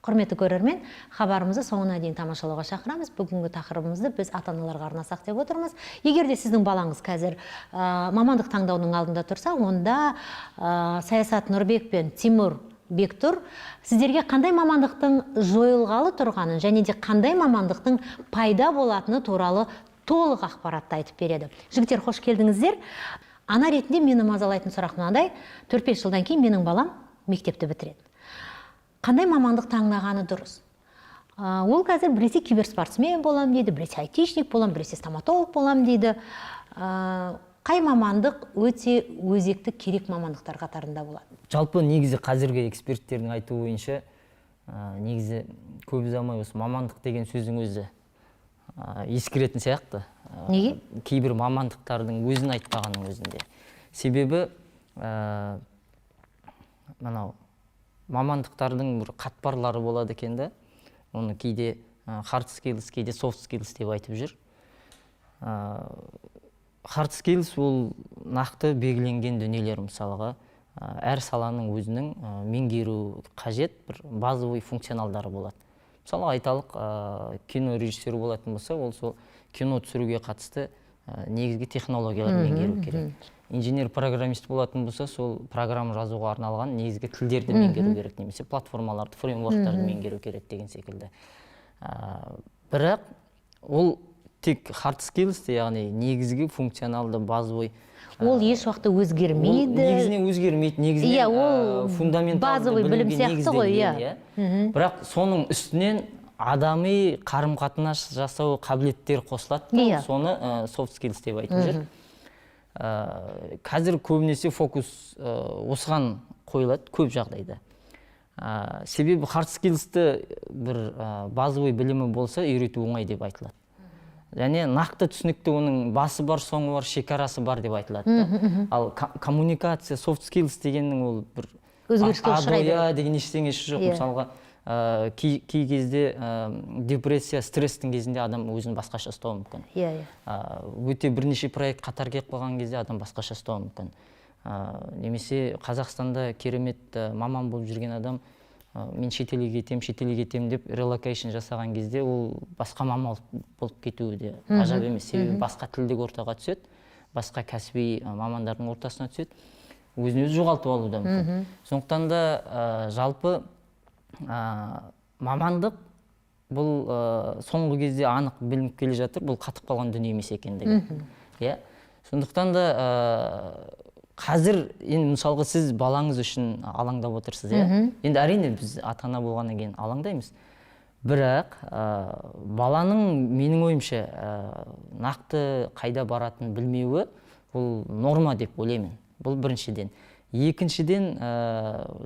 Құрметті көрермен, хабарымызды соңына дейін тамашалауға шақырамыз. Бүгінгі тақырыбымызды біз ата-аналарға арнасақ деп отырмыз. Егер де сіздің балаңыз қазір мамандық таңдаудың алдында тұрса, онда Саясат Нұрбек пен Тимур Бектұр сіздерге қандай мамандықтың жойылғалы тұрғанын және де қандай мамандықтың пайда болатыны туралы толық ақпаратты айтып береді. Жігіттер, қош келдіңіздер. Ана ретінде мені мазалайтын сұрақ мынадай: 4-5 жылдан кейін менің балам мектепті бітіреді. Қандай мамандық таңдағаны дұрыс? Ол қазір біресе киберспортсмен болам дейді, біресе айтишник болам, біресе стоматолог болам дейді. Қай мамандық өте өзекті, керек мамандықтар қатарында болады? Жалпы, негізі, қазіргі эксперттердің айтуы бойынша, негізі көп ұзамай осы мамандық деген сөздің өзі ескіретін сияқты. Неге? Кейбір мамандықтардың өзін айтпағанның өзінде. Себебі мынау мамандықтардың бір қатпарлары болады екен да, оны кейде hard skills, кейде soft skills деп айтып жүр. Hard skills ол нақты белгіленген дүниелер, мысалға, әр саланың өзінің меңгеру қажет бір базовый функционалдары болады. Мысалы, айталық, кино режиссері болатын болса, ол сол кино түсіруге қатысты негізгі технологияларды меңгеру керек. Инженер программист болатын болса, сол программа жазуға арналған негізгі тілдерді меңгеру керек немесе платформаларды, фреймворктарды меңгеру керек деген секілді. Бірақ ол тек hard skills, яғни негізгі функционалды, базовый. Ол еш уақытта өзгермейді. Ол негізінен өзгермейді, негізінен Иә, ол фундаменталды базовый білім білімге сияқты ғой, иә. негізделген, иә. Бірақ соның үстінен адами қарым қатынас жасау қабілеттері қосылады да, соны soft skills деп айтып жүр. Қазір көбінесе фокус осыған қойылады көп жағдайда. Себебі hard skillsті бір базовый білімі болса, үйрету оңай деп айтылады және нақты түсінікті, оның басы бар, соңы бар, шекарасы бар деп айтылады да. Ал коммуникация, soft skills дегеннің ол бір Өзгеріске А ұшырай до Я деген ештеңесі жоқ. Мысалға, кей кезде депрессия, стресстің кезінде адам өзін басқаша ұстауы мүмкін. иә иә Өте бірнеше проект қатар келіп қалған кезде адам басқаша ұстауы мүмкін. Немесе Қазақстанда керемет маман болып жүрген адам мен шетелге кетемін, шетелге кетемін деп relocation жасаған кезде, ол басқа маман болып кетуі де ғажап емес. Себебі басқа тілдік ортаға түседі, басқа кәсіби мамандардың ортасына түседі, өзін өзі жоғалтып алуы да мүмкін. Сондықтан да жалпы мамандық бұл соңғы кезде анық білініп келе жатыр, бұл қатып қалған дүние емес екендігі, иә. Сондықтан да қазір енді, мысалға, сіз балаңыз үшін алаңдап отырсыз, иә. Енді, әрине, біз ата ана болғаннан кейін алаңдаймыз, бірақ баланың, менің ойымша, нақты қайда баратынын білмеуі бұл норма деп ойлаймын. Бұл біріншіден. Екіншіден,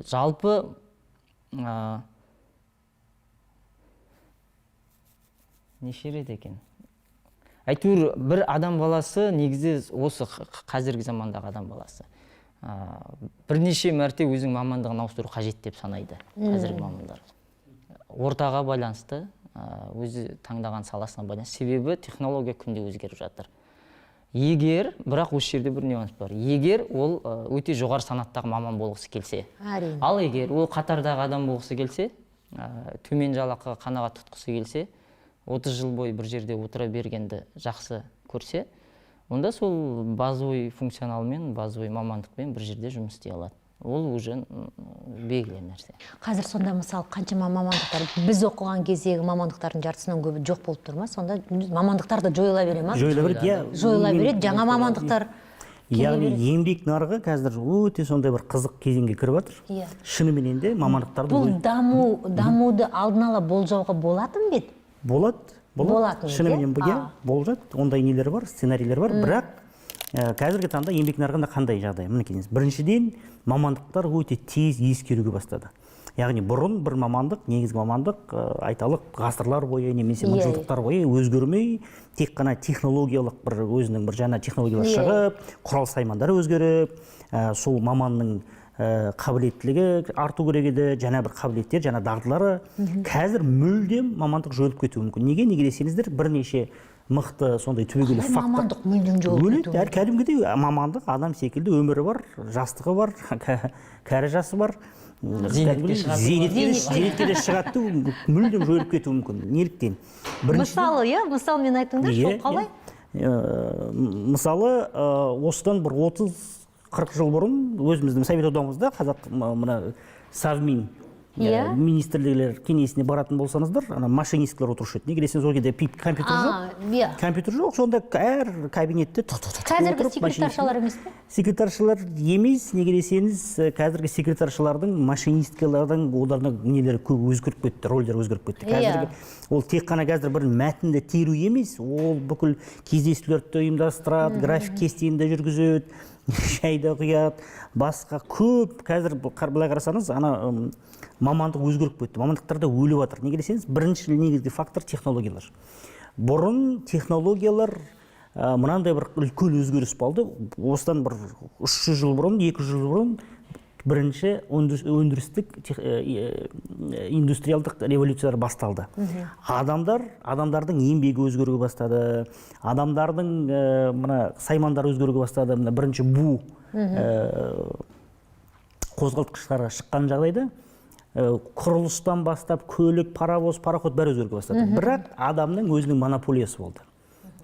жалпы неше рет екен, әйтеуір бір адам баласы, негізі осы қазіргі замандағы адам баласы бірнеше мәрте өзінің мамандығын ауыстыру қажет деп санайды қазіргі мамандар, ортаға байланысты, өзі таңдаған саласына байланысты. Себебі технология күнде өзгеріп жатыр. Егер, бірақ осы жерде бір нюанс бар: егер ол өте жоғары санаттағы маман болғысы келсе. Ал егер ол қатардағы адам болғысы келсе, төмен жалақыға қанағат тұтқысы келсе, 30 жыл бойы бір жерде отыра бергенді жақсы көрсе, онда сол базовый функционалмен, базовый мамандықпен бір жерде жұмыс істей алады. Ол уже белгілі нәрсе. Қазір сонда, мысалы, қаншама мамандықтар, біз оқыған кездегі мамандықтардың жартысынан көбі жоқ болып тұр ма? Сонда мамандықтар да жойыла бере ма? Жойыла береді, иә. Жойыла береді, жаңа мамандықтар келе Яғни береді. еңбек нарығы қазір өте сондай бір қызық кезеңге кіріп жатыр. Шыныменен де мамандықтарды Бұл дамуды алдын ала болжауға болатын ба еді? Болады, болады. Болатын еді, Шыныменен, иә? иә, болып жатыр. Ондай нелер бар, сценарийлер бар. Бірақ қазіргі таңда еңбек нарығында қандай жағдай? Мінекейіңіз, біріншіден, мамандықтар өте тез ескеруге бастады. Яғни бұрын бір мамандық, негізгі мамандық, айталық, ғасырлар бойы немесе мыңжылдықтар бойы өзгермей, тек қана технологиялық бір өзінің бір жаңа технологиялар шығып, құрал саймандар өзгеріп, сол маманның қабілеттілігі арту керек еді, жаңа бір қабілеттер, жаңа дағдылары. Қазір мүлдем мамандық жойылып кетуі мүмкін. Неге десеңіздер, бірнеше Мықты сондай түбегейлі Қалай фактор. мамандық мүлдем жоғалып Өледі. кетуі? Әр кәдімгідей мамандық адам секілді өмірі бар, жастығы бар, кәрі жасы бар. Зейнетке Кәдімгідей шығады. Зейнетке де шығады да, мүлдем жойылып кетуі мүмкін. Неліктен? Біріншіден, Мысалы, иә, мысалмен айтыңдаршы, ол қалай? Иә. Мысалы, осыдан бір 30-40 жыл бұрын өзіміздің Совет Одағымызда қазақ мына Совмин министрлер кеңесіне баратын болсаңыздар, ана машинисткалар отырушы еді. Неге десеңіз, ол кезде компьютер жоқ. Компьютер жоқ, сонда әр кабинетте тұқ, тұқ, тұқ, Қазіргі отырып секретаршалар емес пе? Секретаршалар емес, неге десеңіз, қазіргі секретаршалардың, машинисткалардың, олардың нелері көп өзгеріп кетті, рольдері өзгеріп кетті. Қазіргі ол тек қана қазір бір мәтінді теру емес, ол бүкіл кездесулерді ұйымдастырады, график кестені де жүргізеді, шайды құяды, басқа көп. Қазір былай қарасаңыз, ана мамандық өзгеріп кетті, мамандықтар да өліп жатыр. Неге десеңіз, бірінші негізгі фактор — технологиялар. Бұрын технологиялар мынандай бір үлкен өзгеріс болды. Осыдан бір 300 жыл бұрын, 200 жыл бұрын бірінші өндірістік индустриалдық революциялар басталды. Адамдардың еңбегі өзгеруге бастады, адамдардың мына саймандары өзгеруге бастады. Мына бірінші бу қозғалтқыштары шыққан жағдайда құрылыстан бастап көлік, паровоз, пароход, бәрі өзгеруге бастады. Бірақ адамның өзінің монополиясы болды.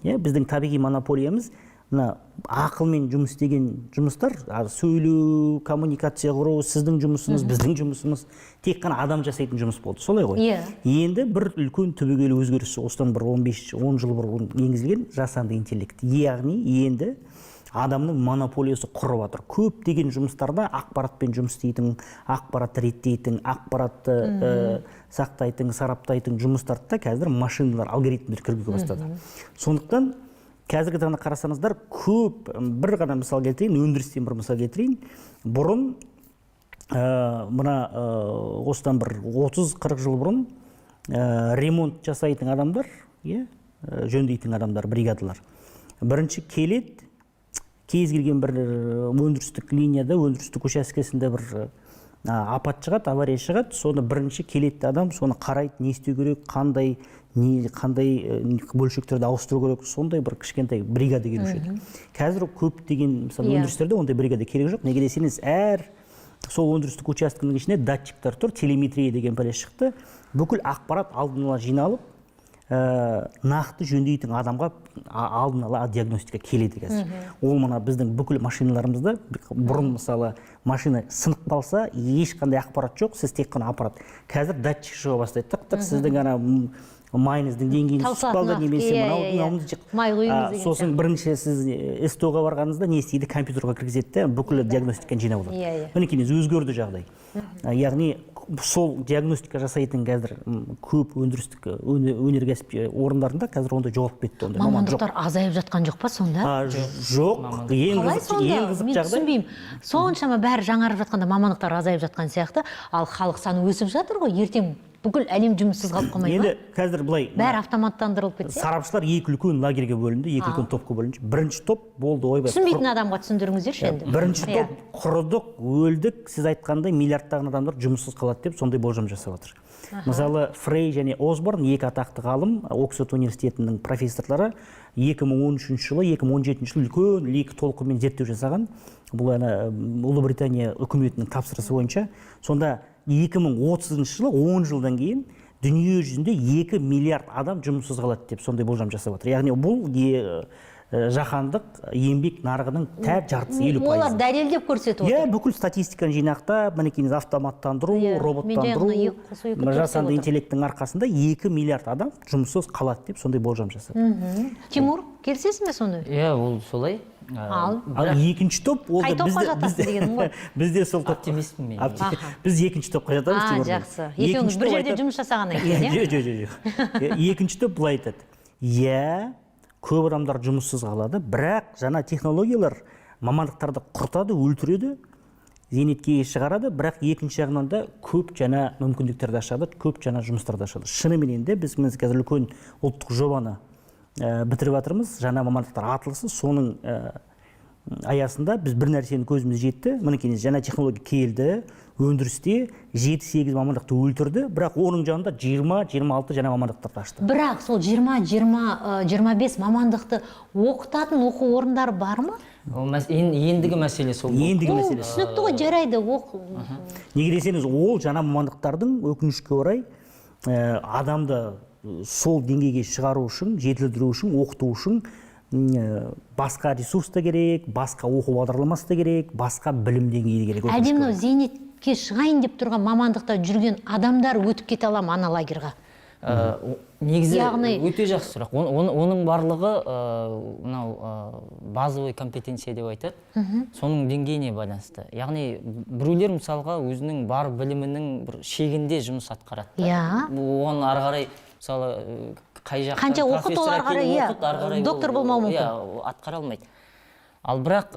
Иә, біздің табиғи монополиямыз мына ақылмен жұмыс істеген жұмыстар, сөйлеу, коммуникация құру, сіздің жұмысыңыз, біздің жұмысымыз тек қана адам жасайтын жұмыс болды. Солай ғой? Иә. Енді бір үлкен түбегейлі өзгеріс осыдан бір 15-10 жыл бұрын енгізілген жасанды интеллект. Яғни енді адамның монополиясы құрып жатыр. Көптеген жұмыстарда ақпаратпен жұмыс істейтін, ақпаратты реттейтін, ақпаратты сақтайтын, сараптайтын жұмыстарды да қазір машиналар, алгоритмдер кіргізе бастады. Сондықтан қазіргі таңда қарасаңыздар, көп, бір ғана мысал келтірейін, өндірістен бір мысал келтірейін. Бұрын мына осыдан бір 30-40 жыл бұрын ремонт жасайтын адамдар, иә, жөндейтін адамдар, бригадалар. Бірінші келеді, кез келген бір өндірістік линияда, өндірістік учаскесінде бір апат шығады, авария шығады, соны бірінші келеді адам, соны қарайды, не істеу керек, қандай не қандай бөлшектерді ауыстыру керек, сондай бір кішкентай бригада келуші еді. Қазір көптеген, мысалы, өндірістерде ондай бригада керек жоқ. Неге десеңіз, әр сол өндірістік учаскенің ішінде датчиктер тұр, телеметрия деген пәле шықты. Бүкіл ақпарат алдын ала жиналып, нақты жөндейтін адамға алдын ала диагностика келеді қазір. Ол мына біздің бүкіл машиналарымызда бұрын, мысалы, машина сынып қалса, ешқандай ақпарат жоқ, сіз тек қана аппарат. Қазір датчик шыға бастайды. Тық тық сіздің ана майыңыздың деңгейін түсіп қалды Таусылатын немесе уақыт. мынау мынауыңыз Май құйыңыз деген сосын бірінші сіз СТО-ға барғаныңызда не істейді? Компьютерға кіргізеді де, бүкіл диагностиканы жинап алады. Иә, иә. Мінекей, өзгерді жағдай. Яғни сол диагностика жасайтын қазір көп өндірістік өнеркәсіп орындарында қазір ондай жоғалып кетті, ондай маман жоқ. Мамандықтар азайып жатқан жоқ па сонда? Жоқ, ең Қалай қызық, сонда? ең қызық Мен жағдай. түсінбеймін. Соншама бәрі жаңарып жатқанда мамандықтар азайып жатқан сияқты, ал халық саны өсіп жатыр ғой, ертең бүкіл әлем жұмыссыз қалып қалмай ма? Енді қазір былай, Бәрі автоматтандырылып кетсе? Сарапшылар екі үлкен лагерьге бөлінді, екі үлкен топқа бөлінді. Бірінші топ болды, ойбай. Түсінбейтін адамға түсіндіріңіздерші енді. Бірінші топ құрыдық, өлдік, сіз айтқандай миллиардтаған адамдар жұмыссыз қалады деп сондай болжам жасап жатыр. Мысалы, Фрей және Осборн, екі атақты ғалым, Оксфорд университетінің профессорлары 2013 жылы, 2017 жылы үлкен екі толқынмен зерттеу жасаған. Бұл ана Ұлыбритания үкіметінің тапсырысы бойынша. Сонда 2030 жылы, 10 жылдан кейін дүние жүзінде 2 миллиард адам жұмыссыз қалады деп сондай болжам жасап жатыр. Яғни бұл жаһандық еңбек нарығының тәп жартысы, 50%. Олар дәлелдеп көрсетіп Иә, отыр. бүкіл статистиканы жинақтап, мінекейіңіз, автоматтандыру, Иә, мен жай роботтандыру, ғана екі қосу екі төрт жасанды деп отырмын. интеллекттің арқасында 2 миллиард адам жұмыссыз қалады деп сондай болжам жасады. Тимур, келісесің бе сондай? Иә, ол солай. Ал? Ал екінші топ ол Қай да топқа бізде, жатасың бізде, дегенім ғой. Бізде сол топ. Оптимистпін мен. Біз екінші топқа жатамыз, Тимурмен. Жақсы. Екеуіңіз Екінші бір топ жерде айтады- жұмыс жасағаннан кейін, иә? Жоқ, жоқ, жоқ, жоқ. Екінші топ былай айтады. Иә, көп адамдар жұмыссыз қалады, бірақ жаңа технологиялар мамандықтарды құртады, өлтіреді, зейнетке шығарады, бірақ екінші жағынан да көп жаңа мүмкіндіктерді ашады, көп жаңа жұмыстарды ашады. Шынымен де біз қазір үлкен ұлттық жобаны бітіріп жатырмыз, жаңа мамандықтар атылысы, соның аясында біз бір нәрсені көзіміз жетті. Мінекей, жаңа технология келді, Өндірісте 7-8 мамандықты өлтірді, бірақ оның жанында 20-26 жаңа мамандықтарды ашты. Бірақ сол 20-25 мамандықты оқытатын оқу орындары бар ма? Ол ендігі мәселе сол болды. Ендігі Ол мәселе. түсінікті ғой, жарайды, оқ. Неге десеңіз, ол жаңа мамандықтардың, өкінішке орай, адамды сол деңгейге шығару үшін, жетілдіру үшін, оқыту үшін басқа ресурс та керек, басқа оқу бағдарламасы да керек, басқа білім деңгейі де керек, Әлде өкінішке мынау орай. зейнетке шығайын деп тұрған мамандықта жүрген адамдар өтіп кете ала ма ана лагерьға? Негізі Яғни- өте жақсы сұрақ. Оның барлығы мынау базовый компетенция деп айтады. Соның деңгейіне байланысты. Яғни біреулер, мысалға, өзінің бар білімінің бір шегінде жұмыс атқарады да. Оған ары қарай, мысалы, қай жақтан Қанша оқыт, профессор ол ары қарай, әкеліп иә, оқыт, ары қарай доктор ол, болмауы мүмкін. Иә, атқара алмайды. Ал бірақ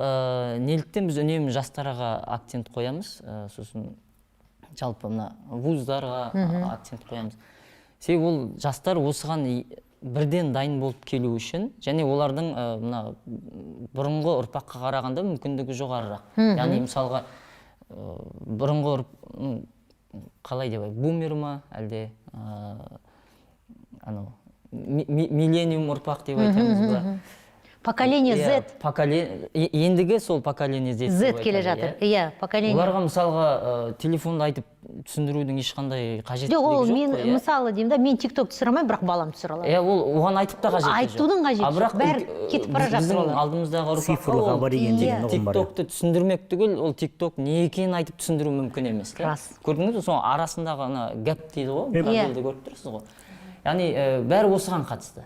неліктен біз үнемі жастарға акцент қоямыз, сосын жалпы мына вуздарға акцент қоямыз? Себебі ол жастар осыған бірден дайын болып келу үшін және олардың мына бұрынғы ұрпаққа қарағанда мүмкіндігі жоғарырақ. Яғни, мысалға, бұрынғы қалай деп айтайын, бумер ма, әлде анау миллениум ұрпақ деп айтамыз ба? Поколение Иә, Z. Ендігі сол поколение Z Z деп келе айтады, жатыр. иә. Иә, поколение. Оларға, мысалға, телефонды айтып түсіндірудің ешқандай қажеттілігі Жоқ, ол жоқ мен қой, иә. мысалы деймін да, мен TikTok түсіре алмаймын, бірақ балам түсіре алады. Иә, ол оған айтып та қажеті жоқ. Айтудың қажеті А жоқ. бірақ Бәрі кетіп бара жатыр біздің олар. алдымыздағы ұрпаққа Цифрлық ол абориген деген ұғым бар, иә. TikTokты түсіндірмек түгіл, ол TikTok не екенін айтып түсіндіру мүмкін емес та. Рас. Көрдіңіз бе, соның арасындағы ана gap дейді ғой, пробелді көріп тұрсыз ғой. Яғни бәрі осыған қатысты.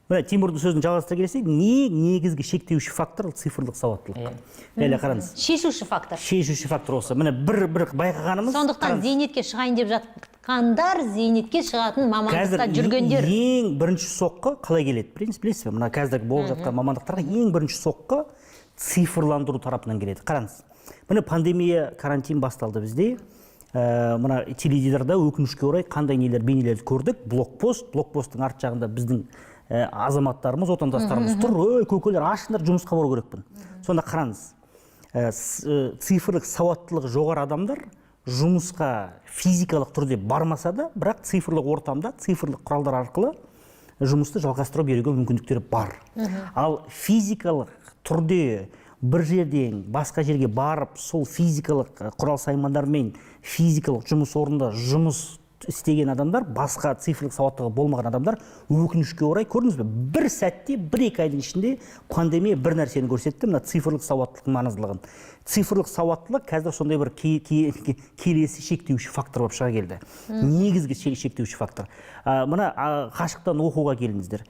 Мына Тимурдың сөзін жалғастыра келсек, не негізгі шектеуші фактор ол цифрлық сауаттылық. Ләйлә, қараңыз. Шешуші фактор. Шешуші фактор осы. Міне, бір байқағанымыз, Сондықтан қараңыз, зейнетке шығайын деп жатқандар, зейнетке шығатын мамандықта қазір жүргендер. ең бірінші соққы қалай келеді, білесіз бе? Мына қазір болып жатқан мамандықтарға ең бірінші соққы цифрландыру тарапынан келеді. Қараңыз, міне, пандемия, карантин басталды бізде. Мына теледидарда, өкінішке орай, қандай нелер, бейнелерді көрдік? Блокпост, блокпосттың арт жағында біздің азаматтарымыз, отандастарымыз тұр: «Ой, көкелер, ашыңдар, жұмысқа бару керекпін». Сонда қараңыз, цифрлық сауаттылығы жоғары адамдар жұмысқа физикалық түрде бармаса да, бірақ цифрлық ортамда, цифрлық құралдар арқылы жұмысты жалғастыра беруге мүмкіндіктері бар. Ал физикалық түрде бір жерден басқа жерге барып, сол физикалық құрал саймандармен физикалық жұмыс орнында жұмыс істеген адамдар, басқа цифрлық сауаттылығы болмаған адамдар, өкінішке орай, көрдіңіз бе, бір сәтте, 1-2 айдың ішінде пандемия бір нәрсені көрсетті: мына цифрлық сауаттылықтың маңыздылығын. Цифрлық сауаттылық қазір сондай бір келесі шектеуші фактор болып шыға келді, негізгі шектеуші фактор. Мына қашықтан оқуға келіңіздер.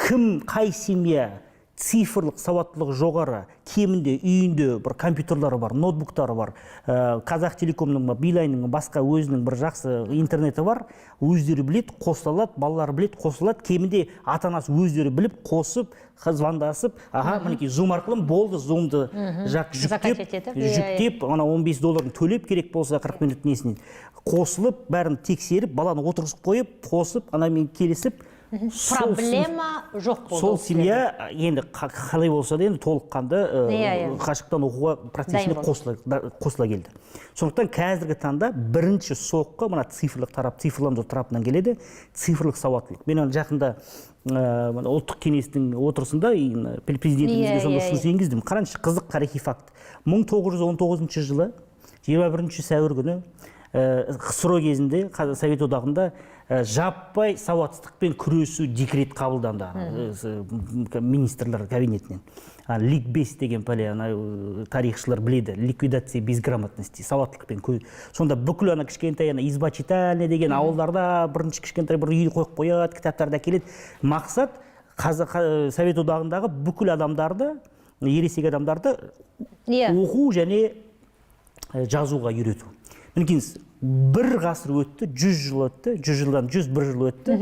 Кім, қай семья цифрлық сауаттылығы жоғары, кемінде үйінде бір компьютерлары бар, ноутбуктары бар, Қазақ телекомның ба, Билайнның ба, басқа өзінің бір жақсы интернеті бар, өздері біледі, қосыла алады, балалары біледі, қосыла алады, кемінде ата анасы өздері біліп, қосып, звондасып, аха, мінекей, Зум арқылы болды, Зумды жақ жүктеп, Закачать етіп, иә, иә. жүктеп, ана 15 долларын төлеп, керек болса 40 минут несіне қосылып, бәрін тексеріп, баланы отырғызып қойып, қосып, анамен келісіп, сол Проблема жоқ болды сол ол кісілерде. Семья енді қалай болса да, енді толыққанды Иә, иә. қашықтан оқуға процесіне Дайын болды. қосыла келді. Сондықтан қазіргі таңда бірінші соққы мына цифрлық тарап, цифрландыру тарапынан келеді, цифрлық сауаттылық. Мен ана жақында мына ұлттық кеңестің отырысында и мына президентімізге сондай ұсыныс енгіздім. Қараңызшы, қызық тарихи факт: 1919 жылы 21 сәуір күні КСРО кезінде, Совет Одағында жаппай сауатсыздықпен күресу декрет қабылданды ана, министрлер кабинетінен. Ликбез деген пәле, ана тарихшылар біледі, ликвидация безграмотности, сауаттылықпен сонда бүкіл ана кішкентай ана изба читальня деген ауылдарда бірінші кішкентай бір үй қойып қояды, кітаптарды әкеледі. Мақсат Совет Одағындағы бүкіл адамдарды, ересек адамдарды оқу және жазуға үйрету. Мінекейіңіз, бір ғасыр өтті, 100 жыл өтті, 100 жылдан 101 жыл өтті,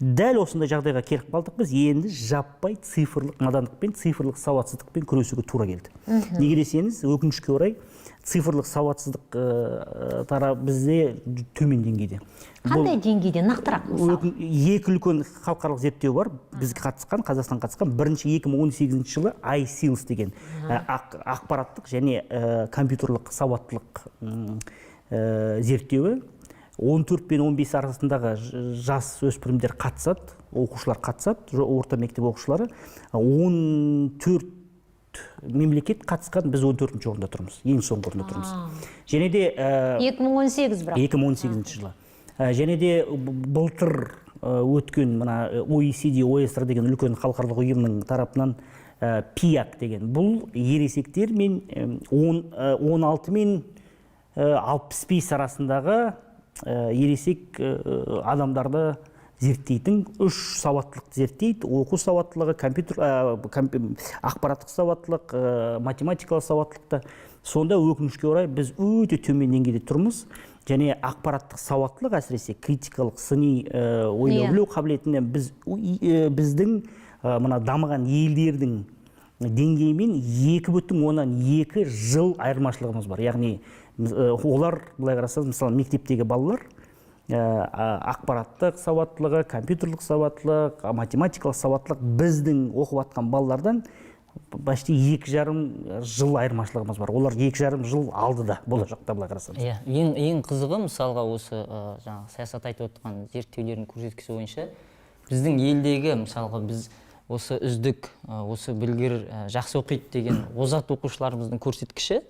дәл осындай жағдайға келіп қалдық. Біз енді жаппай цифрлық надандықпен, цифрлық сауатсыздықпен күресуге тура келді. Неге десеңіз, өкінішке орай, Цифрлық сауатсыздық бізде төмен деңгейде. Қандай деңгейде, нақтырақ мысалы? Екі үлкен халықаралық зерттеу бар, бізге қатысқан, Қазақстан қатысқан. Бірінші 2018 жылы iSeals деген ақпараттық және компьютерлік сауаттылық зерттеуі. 14 пен 15 арасындағы жас өспірімдер қатысады, оқушылар қатысады, орта мектеп оқушылары. 14 мемлекет қатысқан, біз 14 орында тұрмыз, ең соңғы орында тұрмыз. Және де 2018 бірақ. 2018 жылы. Және де былтыр өткен мына OECD, ОЭСР деген үлкен халықаралық ұйымның тарапынан PIAAC деген, бұл ересектер мен 16 мен 65 арасындағы ересек адамдарды зерттейтін үш сауаттылықты зерттейді: оқу сауаттылығы, компьютер, ақпараттық сауаттылық, математикалық сауаттылықты. Сонда өкінішке орай біз өте төмен деңгейде тұрмыз. Және ақпараттық сауаттылық, әсіресе критикалық сыни ойлау білу қабілетінен біз біздің мына дамыған елдердің деңгейімен 2,2 жыл айырмашылығымыз бар. Яғни олар былай қарасаңыз, мысалы, мектептегі балалар ақпараттық сауаттылығы, компьютерлік сауаттылық, математикалық сауаттылық біздің оқып жатқан балалардан почти 2,5 жыл айырмашылығымыз бар. Олар 2,5 жыл алдыда болашақта, былай қарасаңыз. Иә, ең қызығы, мысалға, осы жаңағы саясат айтып отырған зерттеулердің көрсеткіші бойынша біздің елдегі, мысалға, біз осы үздік, осы білгір, жақсы оқиды деген озат оқушыларымыздың көрсеткіші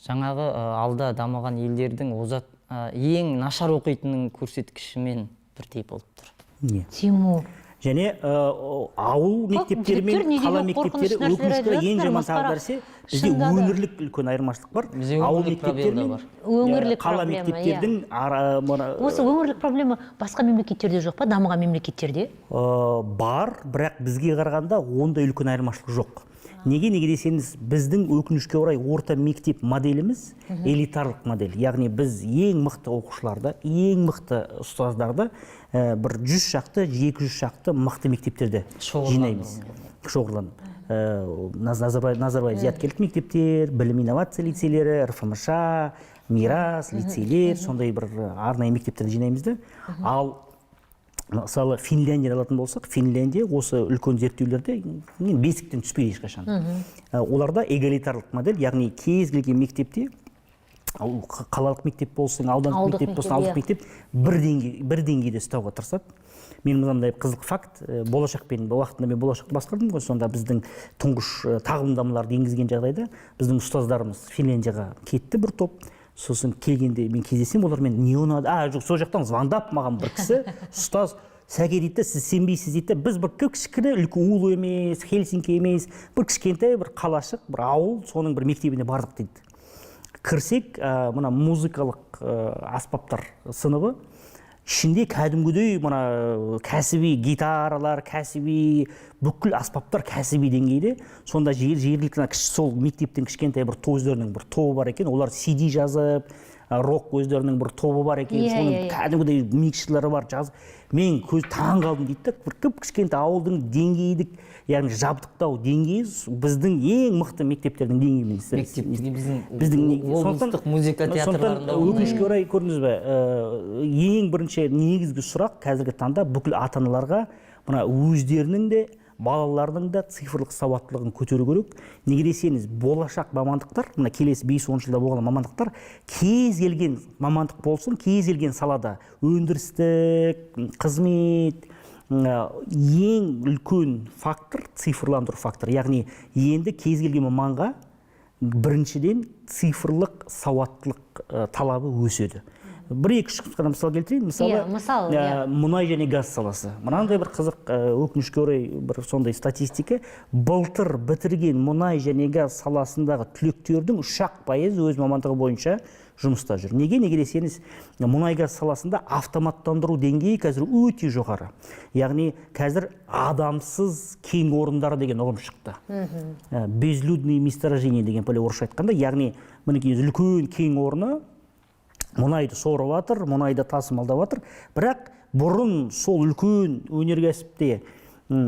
жаңағы алда дамыған елдердің озат, ең нашар оқитынның көрсеткішімен бірдей болып тұр. Не. Тимур. Және ауыл мектептері жігіттер мен не қала деген мектептері, қорқынышты нәрселер өкінішке орай, айтып ең жатсыздар, жаман тағы масқара. нәрсе, бізде Шынында да. өңірлік үлкен айырмашылық бар. Бізде Ауыл өңірлік мектептері проблема мен бар. Өңірлік қала проблема, иә. мектептердің ара, мына, Осы өңірлік проблема басқа мемлекеттерде жоқ па, дамыған мемлекеттерде? Бар, бірақ бізге қарағанда ондай үлкен айырмашылық жоқ. Неге десеңіз, біздің өкінішке орай орта мектеп моделіміз элитарлық модель. Яғни біз ең мықты оқушыларды, ең мықты ұстаздарды бір 100 шақты, 200 шақты мықты мектептерде Шоғырландыру. жинаймыз. Шоғырланып. Назарбаев зияткерлік мектептер, білім инновация лицейлері, РФМШ, Мирас лицейлер, сондай бір арнайы мектептерді жинаймыз да. Ал мысалы, Финляндияны алатын болсақ, Финляндия осы үлкен зерттеулерде мен бесіктен түспейді ешқашан. Оларда эгалитарлық модель, яғни кез келген мектепте, ол қалалық мектеп болсын, аудандық Ауылдық мектеп болсын, мектеп, ауылдық мектеп бір деңгейде ұстауға тырысады. Мен мынандай қызық факт, болашақпен уақытында мен болашақты басқардым ғой, сонда біздің тұңғыш тағылымдамаларды енгізген жағдайда біздің ұстаздарымыз Финляндияға кетті бір топ. Сосын келгенде мен кездесемін олармен, не ұнады? А, жоқ, сол жақтан звондап маған бір кісі, ұстаз, Сәке дейді, сіз сенбейсіз дейді, біз бір кішкене үлкен Улу емес, Хельсинки емес, бір кішкентай бір қалашық, бір ауыл, соның бір мектебіне бардық дейді. Кірсек, мына музыкалық аспаптар сыныбы, ішінде кәдімгідей мына кәсіби гитаралар, кәсіби бүкіл аспаптар кәсіби деңгейде. Сонда жергілікті мына сол мектептің кішкентай бір өздерінің бір тобы бар екен, олар CD жазып, рок өздерінің бір тобы бар екен, соның кәдімгідей микшерлері бар, жазып. Мен көз таң қалдым дейді да, бір кіп кішкентай ауылдың деңгейдік, яғни жабдықтау деңгейі біздің ең мықты мектептердің деңгейімен Мектеп, біздің біздің облыстық музыка сондықтан театрларында ондай. Өкінішке орай, көрдіңіз бе, ең бірінші негізгі сұрақ қазіргі таңда бүкіл ата аналарға мына өздерінің де, балаларының да цифрлық сауаттылығын көтеру керек. Неге десеңіз, болашақ мамандықтар, мына келесі 5-10 жылда болған мамандықтар, кез келген мамандық болсын, кез келген салада, өндірістік, қызмет, ең үлкен фактор цифрландыру факторы. Яғни енді кез келген маманға біріншіден цифрлық сауаттылық талабы өседі. Бір екі үш қана мысал келтірейін. Мысалы, Иә, мысал, иә. мұнай және газ саласы. Мынандай бір қызық, өкінішке орай бір сондай статистика. Былтыр бітірген мұнай және газ саласындағы түлектердің үш-ақ пайызы өз мамандығы бойынша жұмыста жүр. Неге? Неге десеңіз, мұнай газ саласында автоматтандыру деңгейі қазір өте жоғары. Яғни қазір адамсыз кен орындары деген ұғым шықты. Безлюдные месторождения деген пәле орысша айтқанда, яғни мінекей үлкен кен орны мұнайды сорып жатыр, мұнайды тасымалдап жатыр. Бірақ бұрын сол үлкен өнеркәсіпте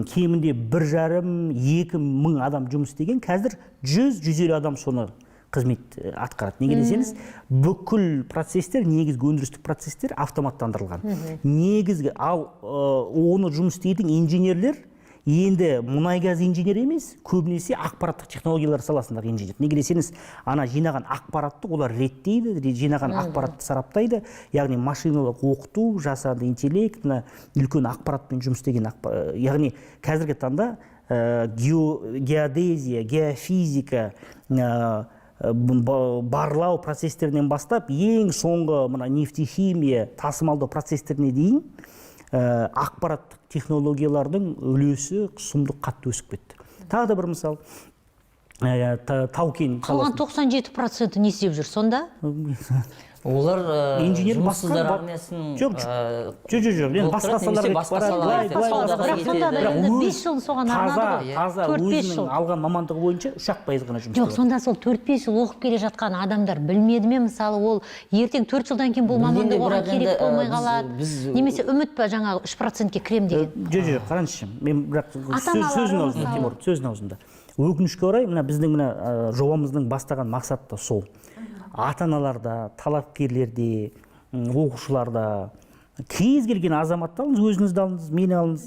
кемінде бір жарым, екі мың адам жұмыс істеген, қазір 100-150 адам соны Қызмет атқарады. Неге десеңіз, бүкіл процесстер, негізгі өндірістік процесстер автоматтандырылған. Негізгі ал оны жұмыс істейтін инженерлер енді мұнай газ инженері емес, көбінесе ақпараттық технологиялар саласындағы инженер. Неге десеңіз, ана жинаған ақпаратты олар реттейді, жинаған ақпаратты сараптайды, яғни машиналық оқыту, жасанды интеллект, мына үлкен ақпаратпен жұмыс істеген, яғни қазіргі таңда геодезия, геофизика, барлау процестерінен бастап ең соңғы мына нефтехимия, тасымалдау процестеріне дейін ақпараттық технологиялардың үлесі сұмдық қатты өсіп кетті. Тағы да бір мысал, тау кен Қалған 97%-і не істеп жүр сонда? Олар Инженер жұмыссыздар басқа армиясының Жоқ, жоқ, енді басқа толықтырады салаларға немесе басқа кетіп барады, салаға былай, кетеді, былай, саудаға бірақ сонда да кетеді. енді өз 5 жыл соған таза арнады ғой. Таза 4-5 өзінің жыл. алған мамандығы бойынша 3-ақ пайыз ғана жұмыс Жоқ, істеп. сонда сол 4-5 жыл оқып келе жатқан адамдар білмеді ме, мысалы, ол ертең 4 жылдан кейін бұл Білгенде, мамандық оған бірақ керек енді, болмай қалады немесе үміт па жаңағы 3%-ке кірем деген? Жоқ, жоқ, қараңызшы, мен бірақ Ата-аналары сөздің аузында, мысалы. Тимур, сөздің аузында, өкінішке орай, мына біздің мына жобамыздың бастаған мақсаты да сол: ата аналарда, талапкерлерде, оқушыларда, кез келген азаматты алыңыз, өзіңізді алыңыз, мені алыңыз,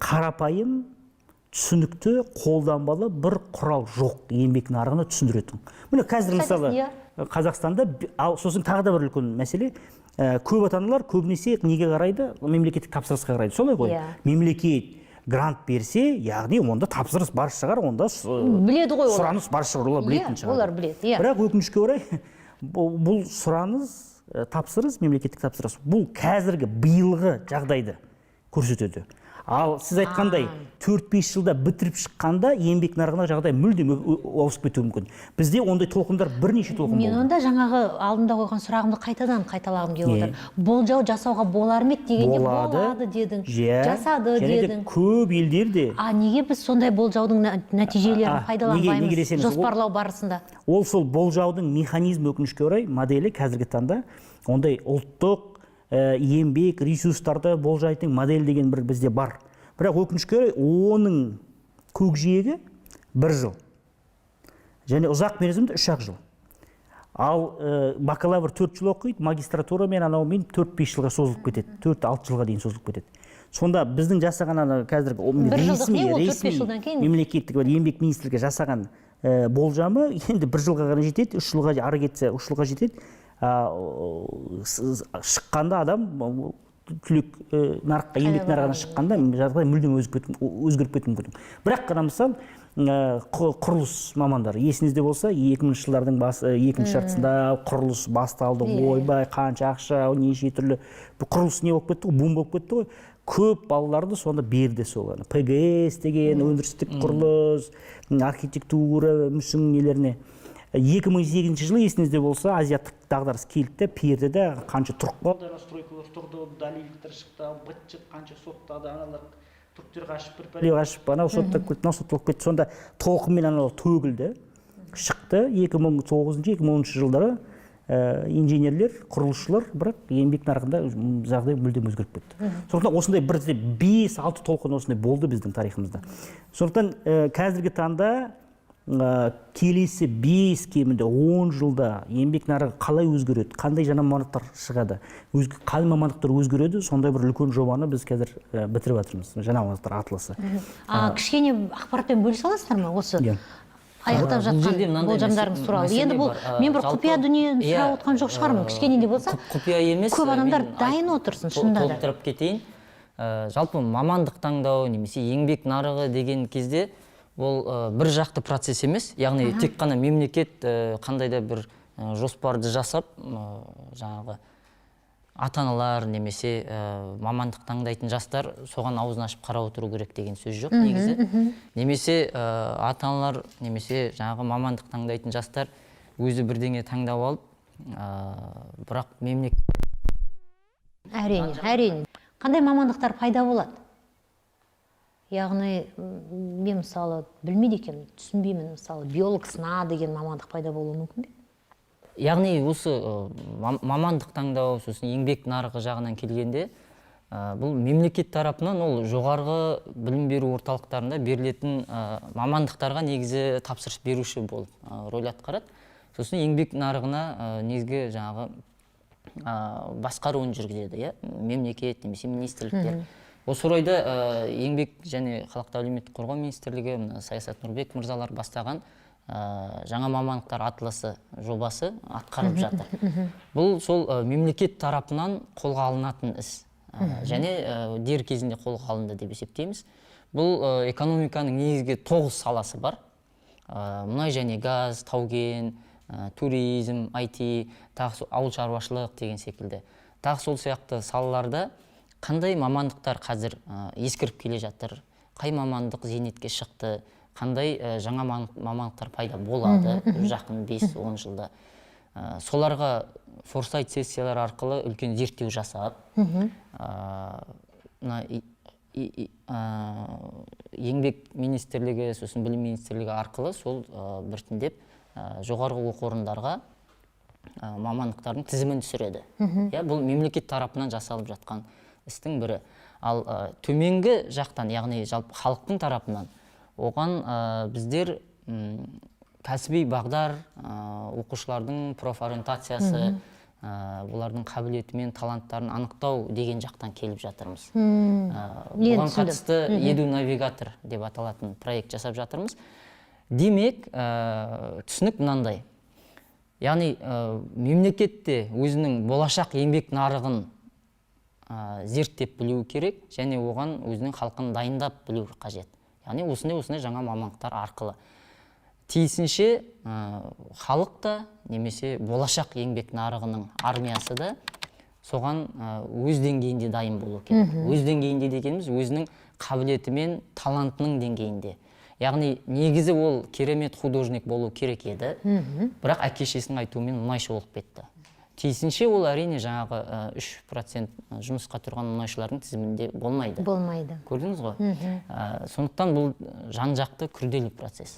қарапайым, түсінікті, қолданбалы бір құрал жоқ еңбек нарығына түсіндіретін. Міне, қазір, мысалы, Қазақстанда ал сосын тағы да бір үлкен мәселе, көп ата аналар көбінесе неге қарайды? Мемлекеттік тапсырысқа қарайды, солай ғой? Иә. Мемлекет грант берсе, яғни онда тапсырыс бар шығар, онда Біледі ғой олар. сұраныс бар шығар, олар білетін шығар. Олар біледі, иә. Бірақ өкінішке орай, бұл сұраныс, тапсырыс, мемлекеттік тапсырыс, бұл қазіргі биылғы жағдайды көрсетеді. Ал сіз айтқандай, 4-5 жылда бітіріп шыққанда еңбек нарығына жағдай мүлдем ауысып кетуі мүмкін. Бізде ондай толқындар, бірнеше толқын Мен болды. онда жаңағы алдында қойған сұрағымды қайтадан қайталағым келіп Не? отыр. Болжау жасауға болар ма еді дегенде, Болады. болады дедің, Иә. жасады Және де дедің. көп елдерде А неге біз сондай болжаудың нәтижелерін неге пайдаланбаймыз десеңіз, жоспарлау барысында? Ол сол болжаудың механизмі, өкінішке орай, моделі қазіргі таңда ондай ұлттық еңбек ресурстарды болжайтын модель деген бір бізде бар, бірақ өкінішке орай, оның көкжиегі бір жыл және ұзақ мерзімді 3-ақ жыл. Ал бакалавр 4 жыл оқиды, магистратура мен анаумен 4-5 жылға созылып кетеді, 4-6 жылға дейін созылып кетеді. Сонда біздің жасаған ана қазіргі Бір жылдық не ресми ол, 4-5 ресми жылдан кейін? мемлекеттік бір еңбек министрлігі жасаған болжамы енді бір жылға ғана жетеді, 3 жылға, ары кетсе 3 жылға жетеді. А, шыққанда адам түлек нарыққа, еңбек нарығына шыққанда жағдай мүлдем өзгеріп кетуі мүмкін. Бірақ қана мысал, құрылыс мамандары, есіңізде болса, 2000-жылдардың бас, екінші жартысында құрылыс басталды. Ойбай, қанша ақша, неше түрлі. Бұл құрылыс не болып кетті ғой, бум болып кетті ғой. Көп балаларды сонда берді сол ана ПГС деген өндірістік құрылыс, архитектура, мүсін нелеріне. 2008 жылы, есіңізде болса, азиаттық дағдарыс келді де перді де, қанша тұрып қалды ана стройкалар, тұрды, далиліктер шықты, быт шыт, қанша соттады аналар, түріктер қашып, бір пәле қашып, анау соттап кетті, мынау сотталып кетті. Сонда толқынмен аналар төгілді, шықты 2009, 2010 жылдары инженерлер, құрылысшылар, бірақ еңбек нарығында жағдай мүлдем өзгеріп кетті. Сондықтан осындай бір 5-6 толқын осындай болды біздің тарихымызда. Сондықтан қазіргі таңда келесі 5, кемінде 10 жылда еңбек нарығы қалай өзгереді, қандай жаңа мамандықтар шығады, қай мамандықтар өзгереді, сондай бір үлкен жобаны біз қазір бітіріп жатырмыз, жаңа мамандықтар атласы. А кішкене ақпаратпен бөлісе аласыздар ма осы Иә. аяқтап Бұл жерде жатқан мынандай болжамдарыңыз туралы? мәселе Енді бұл бар. мен бір Жалпы, құпия дүниені иә, сұрап отқан жоқ шығармын, кішкене де болса. Құпия емес. Көп адамдар мен дайын отырсын, шынында да. Толықтырып кетейін. Жалпы мамандық таңдау немесе еңбек нарығы деген кезде ол бір жақты процесс емес, яғни тек қана мемлекет қандай да бір жоспарды жасап, жаңағы ата аналар немесе мамандық таңдайтын жастар соған аузын ашып қарап отыру керек деген сөз жоқ негізі. Немесе ата аналар немесе жаңағы мамандық таңдайтын жастар өзі бірдеңе таңдап алып, бірақ мемлекет Әрине. Қандай мамандықтар пайда болады? Яғни мен, мысалы, білмейді екенмін, түсінбеймін. Мысалы, биолог сна деген мамандық пайда болуы мүмкін бе? Яғни осы мамандық таңдау, сосын еңбек нарығы жағынан келгенде Бұл мемлекет тарапынан ол жоғарғы білім беру орталықтарында берілетін мамандықтарға негізі тапсырыс беруші болып роль атқарады. Сосын еңбек нарығына негізгі жаңағы басқаруын жүргізеді, иә, мемлекет немесе министрліктер. Осы орайда Еңбек және халықты әлеуметтік қорғау министрлігі, мына Саясат Нұрбек мырзалар бастаған жаңа мамандықтар атласы жобасы атқарылып жатыр. Бұл сол мемлекет тарапынан қолға алынатын іс. Және дер кезінде қолға алынды деп есептейміз. Бұл экономиканың негізгі 9 саласы бар. Мұнай және газ, тау-кен, туризм, IT, тағы ауыл шаруашылық деген секілді. Тағы сол сияқты салаларда қандай мамандықтар қазір ескіріп келе жатыр, қай мамандық зейнетке шықты, қандай жаңа мамандықтар пайда болады жақын 5-10 жылда. Соларға форсайт сессиялар арқылы үлкен зерттеу жасап, мына Еңбек министрлігі, сосын Білім министрлігі арқылы сол біртіндеп жоғарғы оқу орындарға мамандықтардың тізімін түсіреді. Иә, бұл мемлекет тарапынан жасалып жатқан істің бірі. Ал төменгі жақтан, яғни жалпы халықтың тарапынан, оған біздер кәсіби бағдар, оқушылардың профориентациясы, олардың қабілеті мен таланттарын анықтау деген жақтан келіп жатырмыз. Бұған қатысты Еду навигатор деп аталатын проект жасап жатырмыз. Демек, түсінік мынандай. Яғни мемлекет те өзінің болашақ еңбек нарығын зерттеп білуі керек және оған өзінің халқын дайындап білу қажет. Яғни осындай осындай жаңа мамандықтар арқылы. Тиісінше халық та немесе болашақ еңбек нарығының армиясы да соған өз деңгейінде дайын болу керек. Өз деңгейінде дегеніміз өзінің қабілеті мен талантының деңгейінде. Яғни негізі ол керемет художник болу керек еді, бірақ әке шешесінің айтуымен мұнайшы болып кетті. Тиісінше ол әрине жаңағы 3% жұмысқа тұрған мұнайшылардың тізімінде болмайды. Болмайды. Көрдіңіз ғой? Сондықтан бұл жан жақты күрделі процесс.